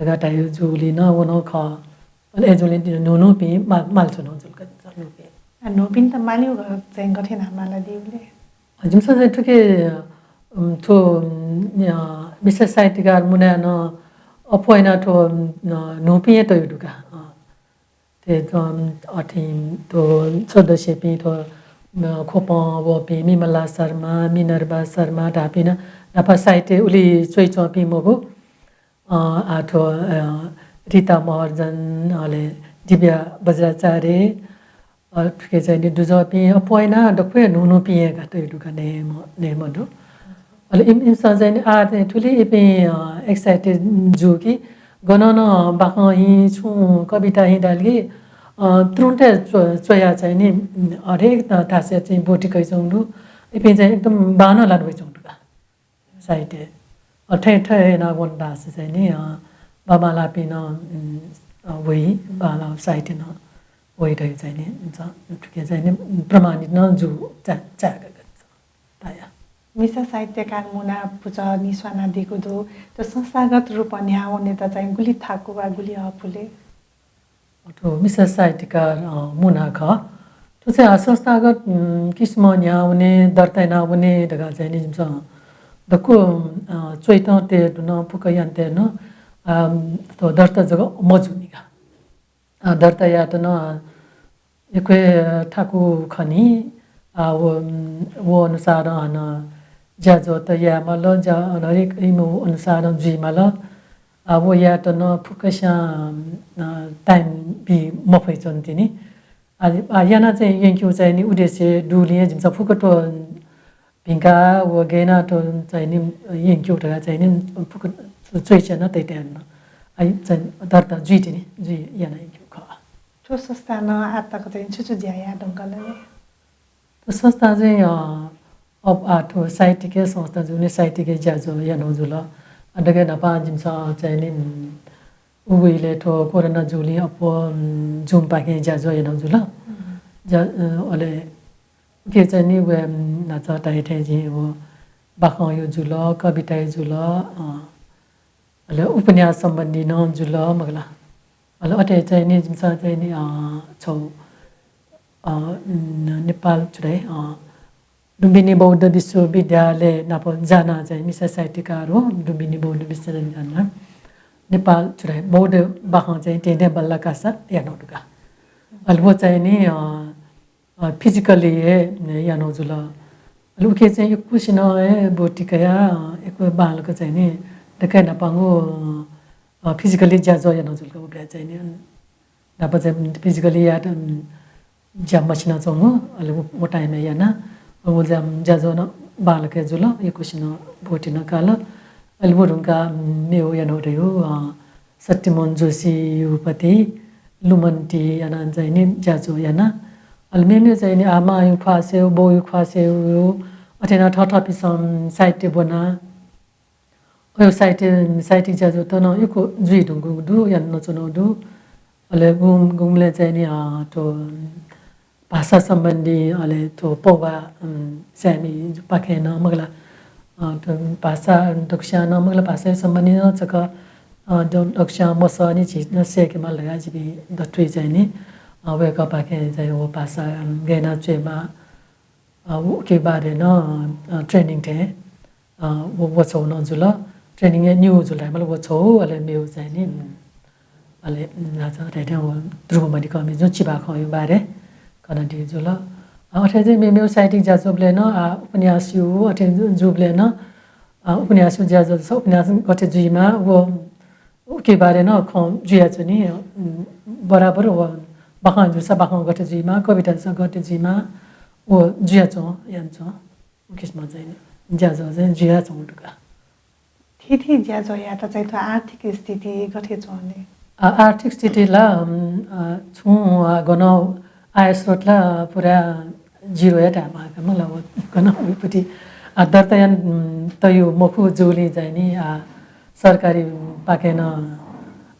धकाः धाइगु जूगुलिं नं व नं खः। अले अय्‌जूगुलिं न्हून्हूपिं माल, माल च्वनागु जुल का न्हूपिं। आ, न्हूपिन्त मालीगु चाहिँ गथे यानाः मालादिबलय्? जिमिसं चाहिँ थुकी, उम्, थ्व, उम्, अ, मिसा साहित्यकार मुनाय् नं अप्वः यानाः थ्व, उम्, अ, न्हूपिं हे तयागु दु का। अ, थ्व, उम्, अथे थ्व सदस्यपिं थ्व, उम्, ख्वपं वःपिं मिमला शर्मा, मिनर्बा शर्मा धाःपिं नं न्हापा साहित्य उलि च्वइच्वंपिं मखु। अ, आः थ्व, अ, रिता महर्जन, अले दिव्या बज्राचार्य, अ, थुकी चाहिँ नि दुजःपिं अप्वः यानाः दक्व हे न्हून्हूपिं हे का तयागु दु का नयेम्ह, नयेम्ह दु। अले इम-, इमिसं चाहिँ नि आः चाहिँ थुलि इपिं, अ, excited जू कि गनं नं बाखं हिं छुं कविता हिं धाल कि, अ, तुरुन्त हे च्व-, च्वयाः चाहिँ नि, उम्, हरेक थासय् चाहिँ ब्वति कयाच्वंगु दु। इपिं चाहिँ एकदम बांलानाः वयाच्वंगु दु का। साहित्य। अ, थथे, थथे यानाः वन धाःसा चाहिँ नि, अ, बांबांलाःपिं नं, उम्, अ, वइ, बांलाः साहित्य नं वइ धइगु चाहिँ नि, च-, थुकी चाहिँ नि प्रमाणित नं जू चा-, चाय्‌का ताया। मिसा साहित्यकार मुना पुचः निस्वानादीगु दु। थ्व संस्थागत रूपं न्ह्याः वनेत चाहिँ गुलि थाकु वा गुलि अःपु ले? थ्व मिसा साहित्यकार, अ, मुना खः। थ्व चाहिँ, अ, संस्थागत, उम्, किसिमं न्ह्याः वने, दर्ता याना वने धकाः चाहिँ नि जिमिसं दक्व, अ, च्वयातःगु दु नं, फुक्क यानातःगु नं, अ, थ्व दर्ता जक मजूनि का। अ, दर्ता यायेत नं, अ, यक्व हे थाकु खनी। अ, व, उम्, व अनुसारं हानं ज्याझ्वः त यायेमाल, ज्या, अन हरेक इमिगु अनुसारं जुइमाल। अ, व यायेत नं फुक्कस्यां, अ, time बी मफयाच्वन तिनि। अ, अ, याना चाहिँ यंकेगु चाहिँ नि उद्देश्य दुगुलिं हे जिमिसं फुक्क थ्व भिंका व गय् याना थ्व चाहिँ नि यंकेगु धकाः चाहिँ नि फुक्क choice याना तयातःगु नं। अ, चाहिँ दर्ता जुइ तिनि, जुइ याना यंकेगु खः। थ्व संस्थां आः तक चाहिँ छु छु ज्या याये धुंकल ले? थ्व संस्थां चाहिँ, अ, अब आः थ्व साहित्यिक संस्था जूगुलिं साहित्यिक ज्याझ्वः यानागु जुल। अ, दकलय् न्हापां जिमिसं चाहिँ नि, उम्, उबलय् थ्व कोरोना जूगुलिं अप्वः, उम्, Zoom पाखें ज्याझ्वः यानागु जुल। उम्। ज्या-, अ, अले उकी चाहिँ नि व, उम्, न्हाचः धाये थें जिं व बाखंया जुल, कविताया जुल, अ, अले उपन्यास सम्बन्धी नं जुल मखु ला। अले अथे चाहिँ नि जिमिसं चाहिँ नि, अ, छगू, अ, न-, नेपाल छु धाइ, अ, लुम्बिनी बौद्ध विश्वविद्यालय नाप जानाः चाहिँ मिसा साहित्यकार हो, लुम्बिनी बौद्ध विश्वविद्यालय जानाः नेपाल छु धाइ, बौद्ध बाखं चाहिँ थें थें बल्लाः कासा यानागु दु का। अले व चाहिँ नि, अ, अ, physically हे यानागु जुल। अले उकी चाहिँ यक्वसिनं हे ब्वति कयाः, अ, यक्व बांलाक चाहिँ नि दकलय् न्हापांगु, अ, physically ज्याझ्वः यानागु जुल का उबलय् चाहिँ नि। न्हापा चाहिँ physically यायेत, उम्, ज्या मछिनाच्वंगु, अले व, व time-य् याना। अले व ज्या, ज्याझ्वः नं बांलाक हे जुल, यक्वसिनं ब्वति नं काल। अले व धुंकाः, उम्, मेगु यानागु धइगु, अ, सत्यमोहन जोशीया पति लुमन्ति यानाः चाहिँ नि ज्याझ्वः याना। अले मेमेगु चाहिँ नि आमाया ख्वाः स्वयेगु, बौया ख्वाः स्वयेगु, अथे यानाः थःथःपिन्सं साहित्य ब्वना। अय् साहित्य, साहित्यिक ज्याझ्वःत नं यक्व जुइ धुंकूगु दु, यानाच्वनागु दु। अले गुं-, गुंबलय् चाहिँ नि, अ, थ्व भाषा सम्बन्धी, अले थ्व पौभा, उम्, स्यामीजुपाखें नं मखु ला, अ, थ्व भाषा दक्वस्यां नं मखु ला, भाषा सम्बन्धी नं छकः, अ, द-, दक्वस्यां मसः नि झी नं सय्‌केमाल धकाः जिपिं दथुइ चाहिँ नि, अ, वय्‌कःपाखें चाहिँ व भाषा, उम्, गय् याना च्वयेमाः, अ, उकी बारे नं, अ, training थें, अ, व, व छगू नं जुल। Training हे निगू जुल धायेमाल, व छगू, अले मेगु चाहिँ नि, उम्, अले, उम्, न्हाचः धाये थें व ध्रुव मधिकःमिजुं चिबाखंया बारे कनादीगु जुल। अ, अथे चाहिँ मे-, मेगु साहित्यिक ज्याझ्वःबलय् नं, आ, उपन्यासया अथे जु-, जूबलय् नं, अ, उपन्यासया ज्याझ्वः, उपन्यास गथे जुइमाः, व उकी बारे नं खँ जुयाच्वनी, उम्, बराबर व बाखं जूसा बाखं गथे जुइमा, कविता जूसा गथे जुइमा, व जुयाच्वं, यानाच्वं। उ किसिमं चाहिँ ज्याझ्वः चाहिँ जुयाच्वंगु दु का। थीथी ज्याझ्वःयात चाहिँ थ्व आर्थिक स्थिति गथे च्वं ले? आ, आर्थिक स्थिति ला, उम्, आ, छुं, आ, गन आय स्रोत ला पुरा zero हे धायेमाः का, मला व गन उइपति, आ, दर्ता याना, उम्, तयु मखु जूलिं चाहिँ नि, आ, सरकारी पाखें नं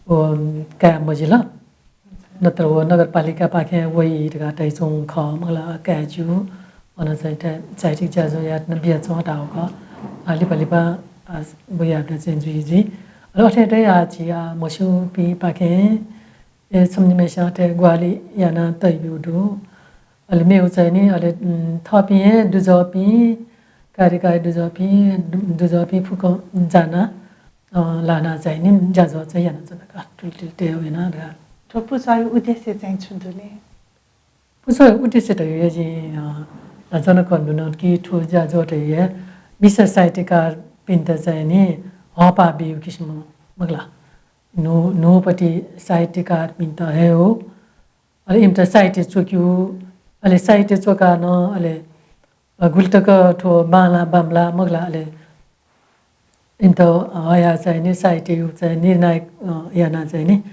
व, उम्, काये मजिल। नत्र व नगरपालिकापाखें वइ धकाः धयाच्वंगु खः, मला काये ज्यू। अन चाहिँ ता-, साहित्यिक ज्याझ्वः यायेत नं बियाच्वं धाःगु खः। आ, लिपा लिपा, आ, वयाबलय् चाहिँ जुइ जुइ। अले अथे तया आः झी, आ, म्हस्यूपिंपाखें, ए, छम्ह निम्हय्सिं अथे ग्वाहालि याना तयाब्यूगु दु। अले मेगु चाहिँ नि, अले, उम्, थःपिं हे दुजःपिं, कार्यकारी दुजःपिं, दु-, दुजःपिं फुक्कं जाना, अ, लाना चाहिँ नि ज्याझ्वः चाहिँ यानाच्वना का, थुलि थुलि तये वयाना धकाः। थ्व पुचःया उद्देश्य चाहिँ छु दु ले? पुचःया उद्देश्य धइगु हे जिं, अ, न्हाचः नं कनादु कि थ्व ज्याझ्वः धइगु हे मिसा साहित्यकारपिन्त चाहिँ नि हःपाः बीगु किसिमं, मखु ला। न्हू, न्हूपति साहित्यकारपिन्त हयेगु, अले इमित साहित्य च्वकेगु, अले साहित्य च्वकाः नं, अले अ, गुलि तक थ्व बांलाः बांमलाः, मखु ला, अले इमित, अ, हयाः चाहिँ नि साहित्यया चाहिँ निर्णायक, अ, यानाः चाहिँ नि,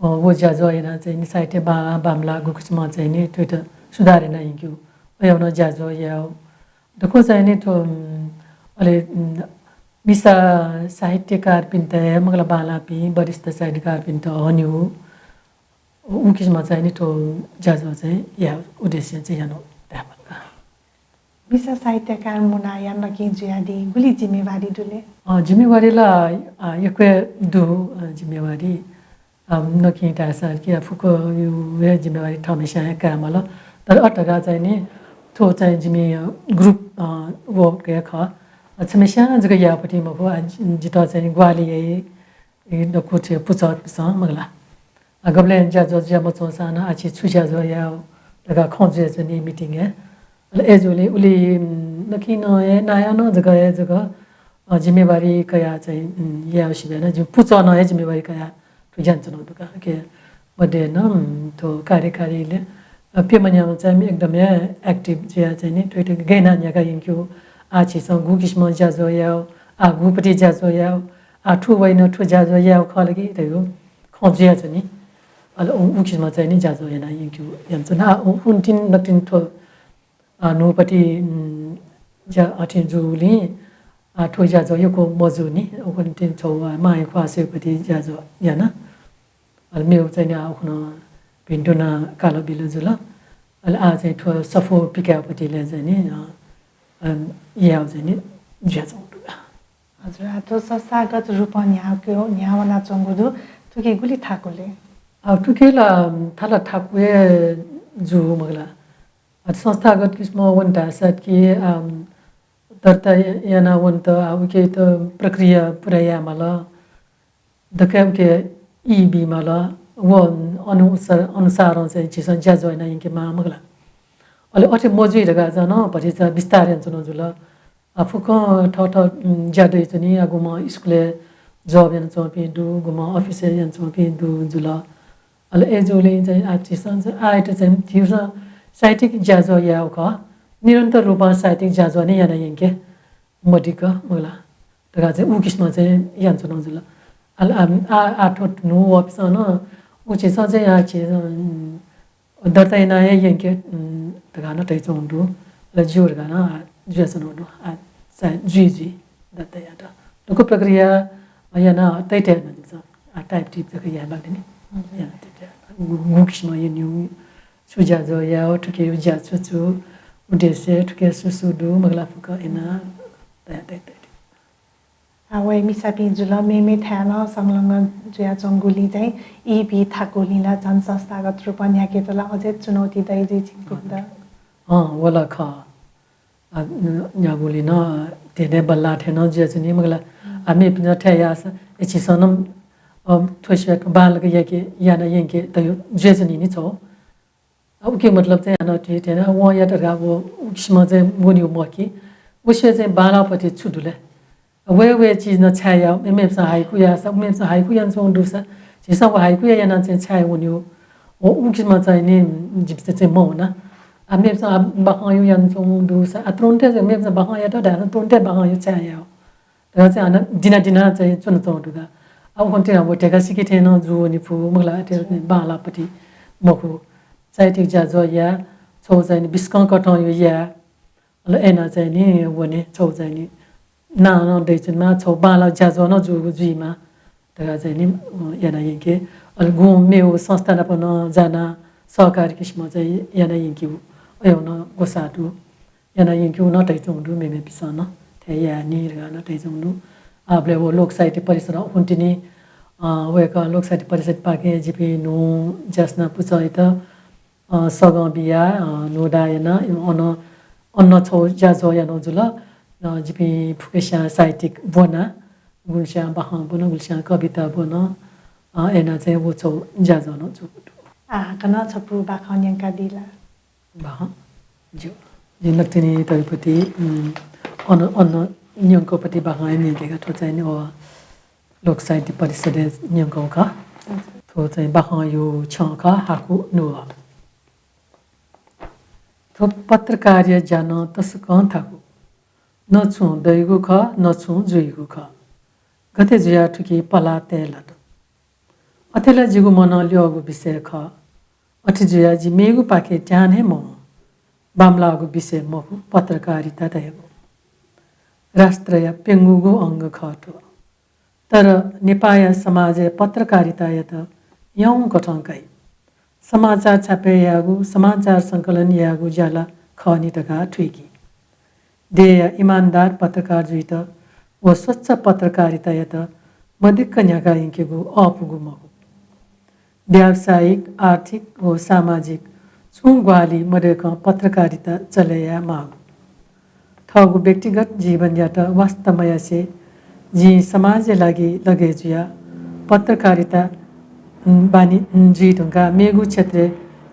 अ, व ज्याझ्वः यानाः चाहिँ नि साहित्य बांलाः बांमलाः गुकिसिमं चाहिँ नि थुइत सुधार याना यंकेगु। अय् यानाः ज्याझ्वः यायेगु। दक्व चाहिँ नि थ्व, उम्, अले, उम्, मिसा साहित्यकारपिन्त हे, मखु ला, बांलाःपिं वरिष्ठ साहित्यकारपिन्त हनेगु। उ किसिमं चाहिँ नि थ्व ज्याझ्वः चाहिँ यायेगु उद्देश्यं चाहिँ यानागु धायेमाल का। मिसा साहित्यकार मुनाया नकिं जुयादी गुलि जिम्मेवारी दु ले? अ, जिम्मेवारी ला, अ, यक्व हे दु, अ, जिम्मेवारी। अ, नकिं धाःसा कि, अ, फुक्कया हे जिम्मेवारी थःम्हस्यां हे कायेमाल। तर अथे धकाः चाहिँ नि थ्व चाहिँ जिमि, अ, group, अ, work हे खः। अ, छम्हस्यां जक याःपति मखु, अ, जि-, जितः चाहिँ ग्वाहालि याइ, ए, दक्व थ्व पुचःपिसं, मखु ला। आ, गबलें ज्याझ्वः जुया मच्वंसां नं आः छि छु ज्याझ्वः यायेगु धकाः खँ जुयाच्वनी meeting-य्। अले अय्जूगुलिं उलि, उम्, नकिं नं हे, नायः नं जक हे जक, अ, जिम्मेवारी कयाः चाहिँ, उम्, यायेगु सिबें नं जिमि पुचः नं हे जिम्मेवारी कयाः थ्व यानाच्वनागु दु का। उके मध्ये नं, उम्, थ्व कार्यकारीलय्, अ, प्यम्ह न्याम्ह चाहिँ एकदम हे active जुयाः चाहिँ नि थुइत गय् यानाः न्ह्याका यंकेगु। आः छिसं गु किसिमं ज्याझ्वः यायेगु, आः गुपति ज्याझ्वः यायेगु, आः थ्व वइन थ्व ज्याझ्वः यायेगु खः ला कि धइगु खँ जुयाच्वनी। अले उ, उ किसिमं चाहिँ नि ज्याझ्वः याना यंकेगु यानाच्वना। आः उ, उन्तिन नकतिनि थ्व, अ, न्हूपति, उम्, ज्या अथे जूगुलिं, आः थ्व ज्याझ्वः यक्व मजूनि। उन्तिन छगू, अ, मांया ख्वाः स्वयेपति ज्याझ्वः याना। अले मेगु चाहिँ नि आः उखुन्हु भिन्तुना कालबिल जुल। अले आः चाहिँ थ्व सफू पिकायेपतिलय् चाहिँ नि, अ, अ, यायेगु चाहिँ नि जुयाच्वंगु दु। हजुर, आ, थ्व संस्थागत रूपं न्ह्याके-, न्ह्यावनाच्वंगु दु, थुकी गुलि थाकु ले? आ, थुकी ला, अम, थाला थाकु हे जू, मखु ला। आ, संस्थागत किसिमं वन धाःसा कि, अम, दर्ता या-, याना वनेत, आ, उके त प्रक्रिया पुरा यायेमाल। दकलय् उके ई बीमाल। व अनुसार, अनुसारं चाहिँ झीसं ज्याझ्वः याना यंकेमाः, मखु ला। अले अथे मजुइ धकाः झन भतिचा बिस्तार यानाच्वनागु जुल। आ, फुक्कं थःथः, उम्, ज्या दयाच्वनी। आ, गुम्हं स्कुलय् job यानाच्वंपिं दु, गुम्हं office-य् यानाच्वंपिं दु जुल। अले अय्जूगुलिं चाहिँ आः झीसं चाहिँ आःयात चाहिँ झीसं साहित्यिक ज्याझ्वः यायेगु खः। निरन्तर रूपं साहित्यिक ज्याझ्वः नं याना यंके मदिक्क, मखु ला, धकाः चाहिँ उ किसिमं चाहिँ यानाच्वनागु जुल। अले आ, आ, आः थ्व न्हू वःपिसं नं उ झीसं चाहिँ आः झी, उम्, दर्ता याना हे यंके, उम्, धकाः नं धयाच्वंगु दु। अले ज्यू धकाः नं, आ, जुयाच्वनागु दु। आ, सायद जुइ जुइ दर्ता यायेत। दक्व प्रक्रिया याना तयातये माःनि। आ, type टिप जक याये माःनि। हम्म। याना तयातये। गु, गु किसिमं यंकेगु, छु ज्याझ्वः यायेगु, थुकिया ज्या छु छु, उद्देश्य, थुकिया सु सु दु, मखु ला, फुक्क याना तया, तया, तया। आ, वय् मिसापिं जुल, मेमेथाय् नं संलग्न जुयाच्वंगुलिं चाहिँ ई बी थाकुलिं ला झन संस्थागत रूपं न्ह्याकेत ला अझै चुनौती दइ जुइ छिकपिन्त। अँ, व ला खः। आ, न-, न्ह्यागुलिं नं धेंधें बल्लाः थें नं जुयाच्वनी, मखु ला। आ, मेपिन्सं थथे याःसा, ए, झीसं नं, अ, थ्व सिबें बांलाक याके, याना यंके धइगु जुयाच्वनी नि छगू। आ, उके मतलब चाहिँ हानं थुइ थें वं यात धकाः व उ किसिमं चाहिँ वनीगु मखु कि। व सिबें चाहिँ बांलाःपति छु दु ले? वय् वय् चिज नं छाय् याः, मेमेपिसं हाइकु याःसा, मेमेपिसं हाइकु यानाच्वंगु दुसा, झीसं व हाइकु या यानाः चाहिँ छाय् वनीगु? व उकिसमा चाहिँ नि जिमिसं चाहिँ मवना। आ, मेपिसं आ, बाखंयु यानाच्वंगु दुसा, आ, तुरुन्तय् चाहिँ मेपिसं बाखं यात धाःसा तुरुन्तय् बाखंयु छाय् याः। तर चाहिँ हानं दिना दिना चाहिँ च्वनाच्वंगु दु का। आ, उखुन्हु चाहिँ अब धेका सिके थें नं जूवनी फु, मखु ला, अथे बांलाःपट्टि मखु। साहित्यिक ज्याझ्वः याये, छगू चाहिँ नि बिस्कं कथंयु याये, अले अय्‌नं चाहिँ नि वने, छगू चाहिँ नि नां नं दइच्वनेमाः, छगू बांलाःगु ज्याझ्वः नं जूगु जुइमाः धकाः चाहिँ नि, अ, याना यंके। अले गुगुं मेगु संस्था नाप नं जानाः सहकारी किसिमं चाहिँ याना यंकेगु, अय्‌नं ग्वसाः दु। याना यंकेगु नं धयाच्वंगु दु, मेमेपिसं नं थथे याये नि धकाः नं धयाच्वंगु दु। आः अबलय् व लोक साहित्य परिषदं उखुन्हु तिनि, अ, वय्‌कः लोक साहित्य परिषदपाखें जिपिं न्हू ज्यासना पुचःयात अ, सगं बियाः, अ, न्हूदँ यानाः, अन, अन छगू ज्याझ्वः यानाः जुल। अ, जिपिं फुक्कसियां साहित्यिक ब्वना, गुलिसियां बाखं ब्वन, गुलिसियां कविता ब्वन, अ, अय्‌नं चाहिँ व छगू ज्याझ्वः नं जूगु दु। आ, हाकनं छपु बाखं न्यंकादी ला? बाखं? ज्यू। जिं नकतिनि तयेपति, उम्, अन, अन न्यंकःपति बाखं हे न्यंकेगु थ्व चाहिँ नि, अ, लोक साहित्य परिषदय् न्यंकःगु खः। हजुर। थ्व चाहिँ बाखंयु छ्यं खः, हाकु नुगः। थ्व पत्रकारया ज्या नं तसकं थाकु। न छुं दइगु खः, न छुं जुइगु खः। गथे जुयाः थुकी पलाः तये लात? अथे ला जिगु मनं ल्यःगु विषय खः। अथे जुयाः जि मेगुपाखे ध्यान हे मवं। बांमलाःगु विषय मखु पत्रकारिता धयागु। राष्ट्रया प्यंगूगु अंग खः थ्व। तर नेपाःया समाजय् पत्रकारितायात याउँकथं काइ। समाचार छापय् यायेगु, समाचार संकलन यायेगु ज्या ला खः नि धकाः थुइकी। देय्‌या इमानदार पत्रकार जुइत व स्वच्छ पत्रकारितायात मदिक्क न्ह्याका यंकेगु अःपुगु मखु। व्यावसायिक, आर्थिक व सामाजिक छुं ग्वाहालि मदय्‌कं पत्रकारिता चले याये माःगु। थःगु व्यक्तिगत जीवनयात वास्ता मयासें जिं समाजया लागि लगे जुयाः पत्रकारिता, उम्, बानी, उम्, जुइ धुंकाः मेगु क्षेत्रय्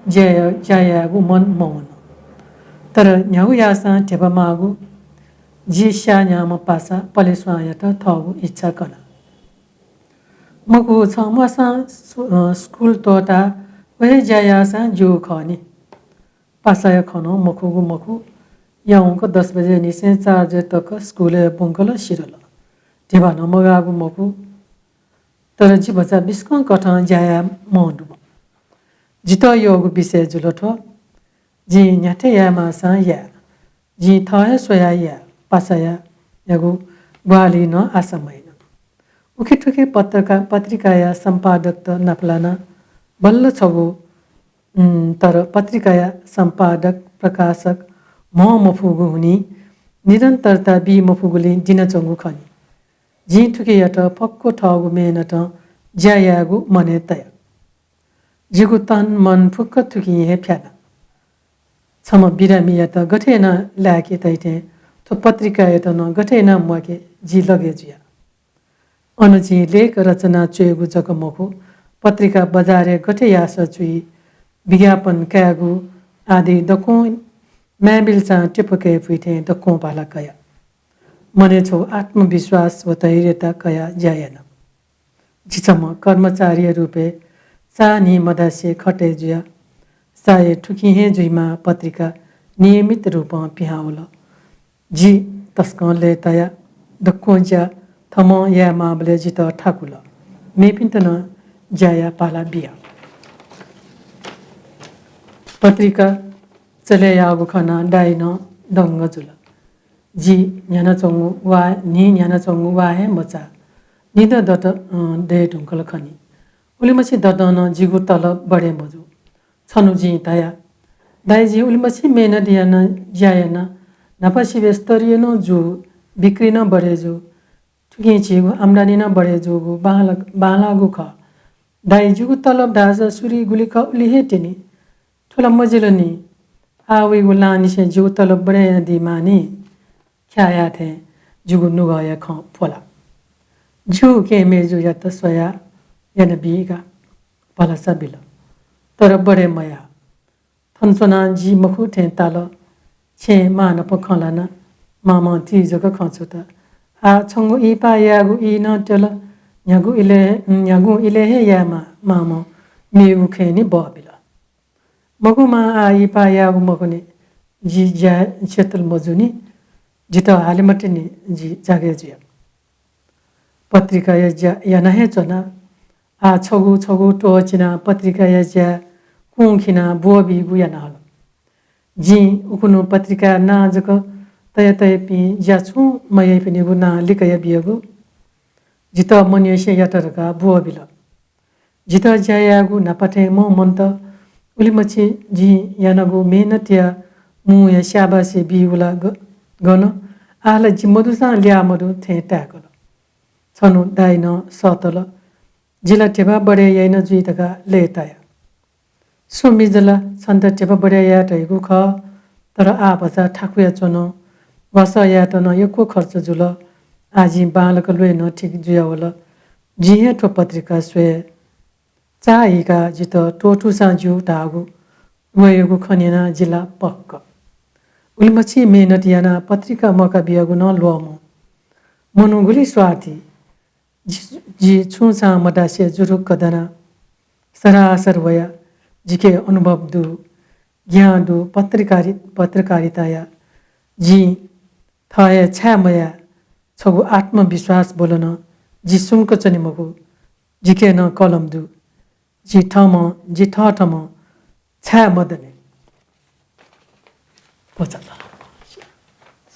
ज्या या-, ज्या यायेगु मन मवन। तर न्ह्यागु याःसां ध्यबा माःगु, जि स्याः न्ह्याःम्ह पासा पलेस्वांयात थःगु इच्छा कना। मखु, छं म्वाःसां स्कु-, अ, स्कुल त्वःताः व हे ज्या याःसां ज्यू खः नि। पासाया खँ नं मखुगु मखु, याउँक दस बजेनिसें चार बजे तक स्कुलय् ब्वंकल सिधल। ध्यबा नं मगाःगु मखु। तर जि भचा बिस्कं कथं ज्या याये मं दुम्ह। जितः यःगु विषय जुल थ्व। जिं न्ह्याथे याये माःसां याये। जिं थः हे स्वयाः याये, पासायागु ग्वाहालि नं आशा मयाना। उखेथुखे पत्रका-, पत्रिकाया सम्पादकत नापलाना बल्ल छगू, उम्, तर पत्रिकाया सम्पादक, प्रकाशक म्ह मफुगु हुनिं निरन्तरता बी मफुगुलिं दिनाच्वंगु खनि। जिं थुकियात फक्व थःगु मेहनतं ज्या यायेगु मनय् तया। जिगु तन मन फुक्क थुकिं हे फ्याना। छम्ह बिरामीयात गथे यानाः लाय्‌के तइ थें थ्व पत्रिकायात नं गथे यानाः म्वाके जि लगे जुया। अन जिं लेख रचना च्वयेगु जक मखु, पत्रिका बजारय् गथे याःसा जुइ, विज्ञापन कायेगु आदि दक्वं माय्‌बिल्चां टिपु कय् फुइ थें दक्वं भाला कया। मनय् छगू आत्मविश्वास व धैर्यता कयाः ज्या याना। जि छम्ह कर्मचारीया रूपय् चान्हि मधासे खटे जुया। सायद थुकिं हे जुइमाः पत्रिका नियमित रूपं पिहां वल। जि तसकं लय्‌ताया। दक्वं ज्या थःम्हं यायेमाःबलय् जितः थाकुल। मेपिन्त नं ज्याया भाला बिया। पत्रिका चले याःगु खनाः दाइ नं दंग जुल। जि न्ह्यानाच्वंगु वा, न्हि न्ह्यानाच्वंगु वा हे मचाः। निदँ दत, अँ, दये धुंकल खनि। उलिमछि दतं नं जिगु तलब बढे मजू। छन्हु जिं धया, दाइ, जिं उलिमछि मेहनत याना, ज्या याना, न्हापा सिबें स्तरीय नं जू, बिक्री नं बढे जू। थुकिं झीगु आम्दानी नं बढे जूगु बांला-, बांलाःगु खः। दाइ, जिगु तलब धाःसा सुरुइ गुलि खः उलि हे तिनि। थ्व ला मजिल नि। आः वइगु लांनिसें जिगु तलब बढे यानादी मानि। ख्याःया थें जिगु नुगःया खँ फ्वला। ज्यू, केहेँ मय्‌जुयात स्वयाः यानाबी का भलसा बिल। तर बढे मयाः। थन च्वनाः जि मखु थें ताल। छेँय् मां नाप खँ ल्हाना। मामं ति जक खँ छुत। आः छंगु इहिपाः यायेगु ई नं त्यल। न्ह्यागु इलय् हे, न्ह्यागुं इलय् हे यायेमाः। मामं मेगु खँय् नि बः बिल। मखु मां, आः इपाः याःगु मखुनि, जि ज्या क्षेत्र मजूनि, जितः हाले मते नि, जि जागय् जुया। पत्रिकाया ज्या याना हे च्वना। आः छगू छगू त्वःचिनाः पत्रिकाया ज्या कुं खिनाः ब्वःबीगु याना हल। जिं उखुन्हु पत्रिकाया नां जक तयातयापिं ज्या छुं मयाइपिनिगु नां लिकया बियागु। जितः मनय्‌सें यात धकाः ब्वःबिल। जितः ज्या यायेगु न्हापा थें मं मन्त उलिमछि जिं यानागु मेहनतया मूंया स्याबासी बीगु ला ग-, गन? आः ला जि मदुसां ल्याः मदु थें ताय्‌कल। छन्हु दाइनं सःतल। जि ला धिबा बढे याइन जुइ धकाः लय्‌ताया। स्व मिजला, छन्त धिबा बढे याये धइगु खः, तर आः भचा थाकुया च्वन। वासः यायेत नं यक्व खर्च जुल। आः जिं बांलाक ल्वय् नं ठीक जुयावल। जिं हे थ्व पत्रिका स्वये। चाःहिकाः जितः त्वःतूसां ज्यू धाःगु वयागु खँ न्यनाः जि ला पक्क। उलिमछि मेहनत यानाः पत्रिका म्वाका बियागु नं ल्वःमं। मनू गुलि स्वार्थी। जि, जि छुं छां मधासे जुरुक्क दना। सरासर वया। जिके अनुभव दु, ज्ञान दु पत्रकारी-, पत्रकारिताया। जिं थः हे छाय् मयाये, छगू आत्मविश्वास ब्वलन। जि सुम्क च्वने मखु। जिके नं कलम दु। जि थःम्हं, जि थःथम्हं छाय् मदने। क्वचाल।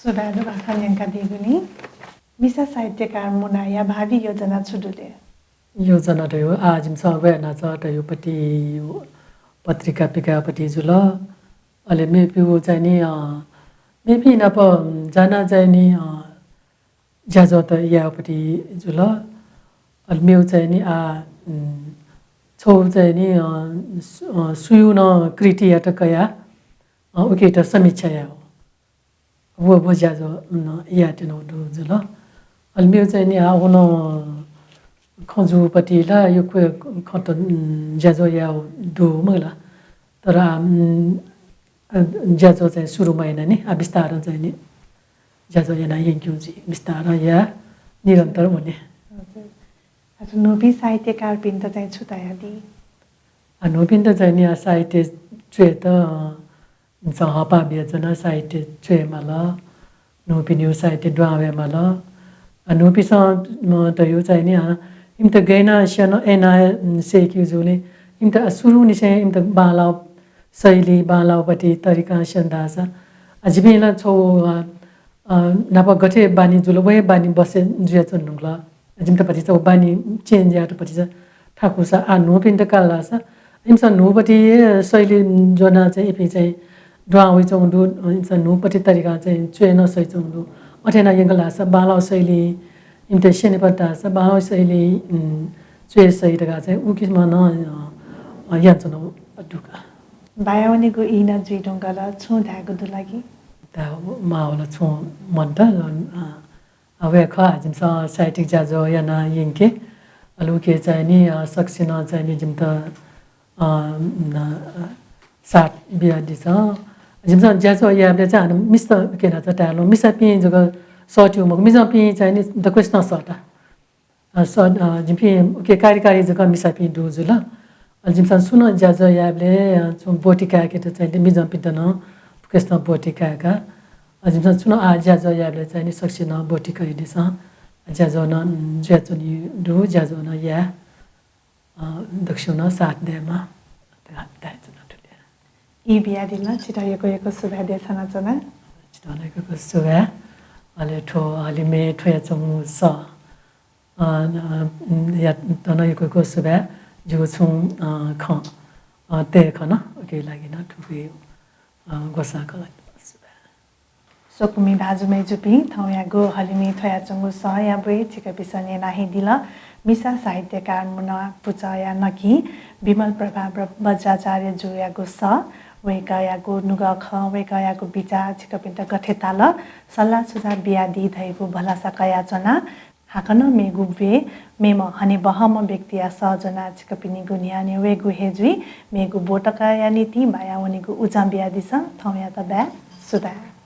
सुभाय् दु बाखं न्यंकादीगुलिं। मिसा साहित्यकार मुनाया भावी योजना छु दु ले? योजना धयो, आः जिमिसं वये नाचा धयो पति पत्रिका पिकापति जुल। अले मेपिउ चाहिँ नि, अ, मेपिं नाप जाना चाहिँ नि, अ, ज्याझ्वः त याःपति जुल। अले मेउ चाहिँ नि, आः, उम्, छौ चाहिँ नि, अ, सु-, अ, सुयु नं कृतियात कया, अ, उकेत समीक्षा याउ। व, व ज्याझ्वः, उम्, यायेत्यनाउ दु जुल। अले मेउ चाहिँ नि, आः, उन खँजुपति ला यक्व खँत, उम्, ज्याझ्वः याउ दु मला। तर, उम्, अ, ज्याझ्वः चाहिँ सुरु मयाना नि, आः, बिस्तारं चाहिँ नि, ज्याझ्वः याना यंक्यु जि बिस्तारं या निरन्तर वने। हजुर। अच्छा, न्हूपिं साहित्यकारपिन्त चाहिँ छु धयादी? आ, न्हूपिन्त चाहिँ नि, आ, साहित्य च्वयेत, अ, इमिसं हःपाः बियाच्वना, साहित्य च्वये माल, न्हूपिनिउ साहित्य दुहां वये माल। आ, न्हूपिसं, अ, धयु चाहिँ नि, आ, इमित गय् याना स्यन, अय् याना, उम्, सय्‌क्यु जूलिं इमित, आ, सुरुनिसें इमित बांलाउ शैली, बांलाउपति तरिकां स्यन धाःसा, आ, जिपिं ला छौ, आ, अ, न्हापा गथे बानी जुल, व हे बानी बसे जुयाच्वने धुंकल। जिमित भतिचा व बानी change यायेत भतिचा थाकुसा, आ, न्हूपिन्त काल धाःसा, इमिसं न्हूपति हे शैली ज्वनाः चाहिँ इपिं चाहिँ दुहां वइच्वंगु दु, इमिसं न्हूपति तरिकां चाहिँ च्वय् नं सइच्वंगु दु। अथे याना यंकल धाःसा बांलाउ शैली इमित स्यनेपति धाःसा बांलाउ शैली, उम्, च्वय् सइ धकाः चाहिँ उकिसं नं, अ, अ, यानाच्वनागु दु का। बायावनेगु ई नं जुइ धुंकल, छुं धायेगु दु ला कि? धा-, मावल छुं मन्त, अ, अ, वय् खः, जिमिसं साहित्यिक ज्याझ्वः याना यंके। अले उके चाहिँ नि, अ, सकसिनं चाहिँ नि जिमित, अ, न, अ, साथ बियादिसँ। जिमिसं ज्याझ्वः यायेबलय् चाहिँ हानं मिस्त उके न्हाचः तायेलं, मिसापिं जक सःतिउ मखु, मिजंपिं चाहिँ नि दक्वसिनं सःता। अ, स-, अ, जिमिपिं उके कार्यकारी जक मिसापिं दु जुल। अले जिमिसं छुं नं ज्याझ्वः यायेबलय्, अ, छुं ब्वति काय्‌केत चाहिँ मिजंपिन्त नं फुक्कसितं ब्वति काय्‌का। अले जिमिसं छुं नं आः ज्याझ्वः यायेबलय् चाहिँ नि सकसिनं ब्वति कयादिसँ। ज्याझ्वः नं, उम्, जुयाच्वनी दु, ज्याझ्वः नं याये। अ, दक्वसिनं साथ दयेमा। धा-, धायेच्वना थुलि। ई बियादिल, छितः यक्व यक्व सुभाय् देछानाच्वना। छितः नं यक्व यक्व सुभाय्। अले थ्व हलिमय् थ्वयाच्वंगु सः अ, न, या, तन यक्व यक्व सुभाय्। जिगु छुं, अ, खँ, अ, तये खन, उकिया लागि नं थुकिया, अ, ग्वसाः कल। सुभाय्। स्वकुमि भाजु मय्‌जुपिं, थौंयागु हलिमय् थ्वयाच्वंगु सःया ब्वय् छिकपिन्सं न्यना हे दिल। मिसा साहित्यकार मुना पुचःया नकिं विमल प्रभा ब्र-, बज्राचार्य जुयागु सः, वय्‌कःयागु नुगः खँ, वय्‌कःयागु बिचाः छिकपिन्त गथे ताल, सल्लाह सुझाव बियादी धइगु भलसा कयाच्वना। हाकनं मेगु ब्वय् मेम्ह हनेबहःम्ह व्यक्तिया सः ज्वनाः छिकपिनिगु न्ह्यःने वयेगु हे जुइ। मेगु ब्व तकया निंतिं बायावनेगु उजं बियादिसँ। थौंयात बाय्, सुभाय्।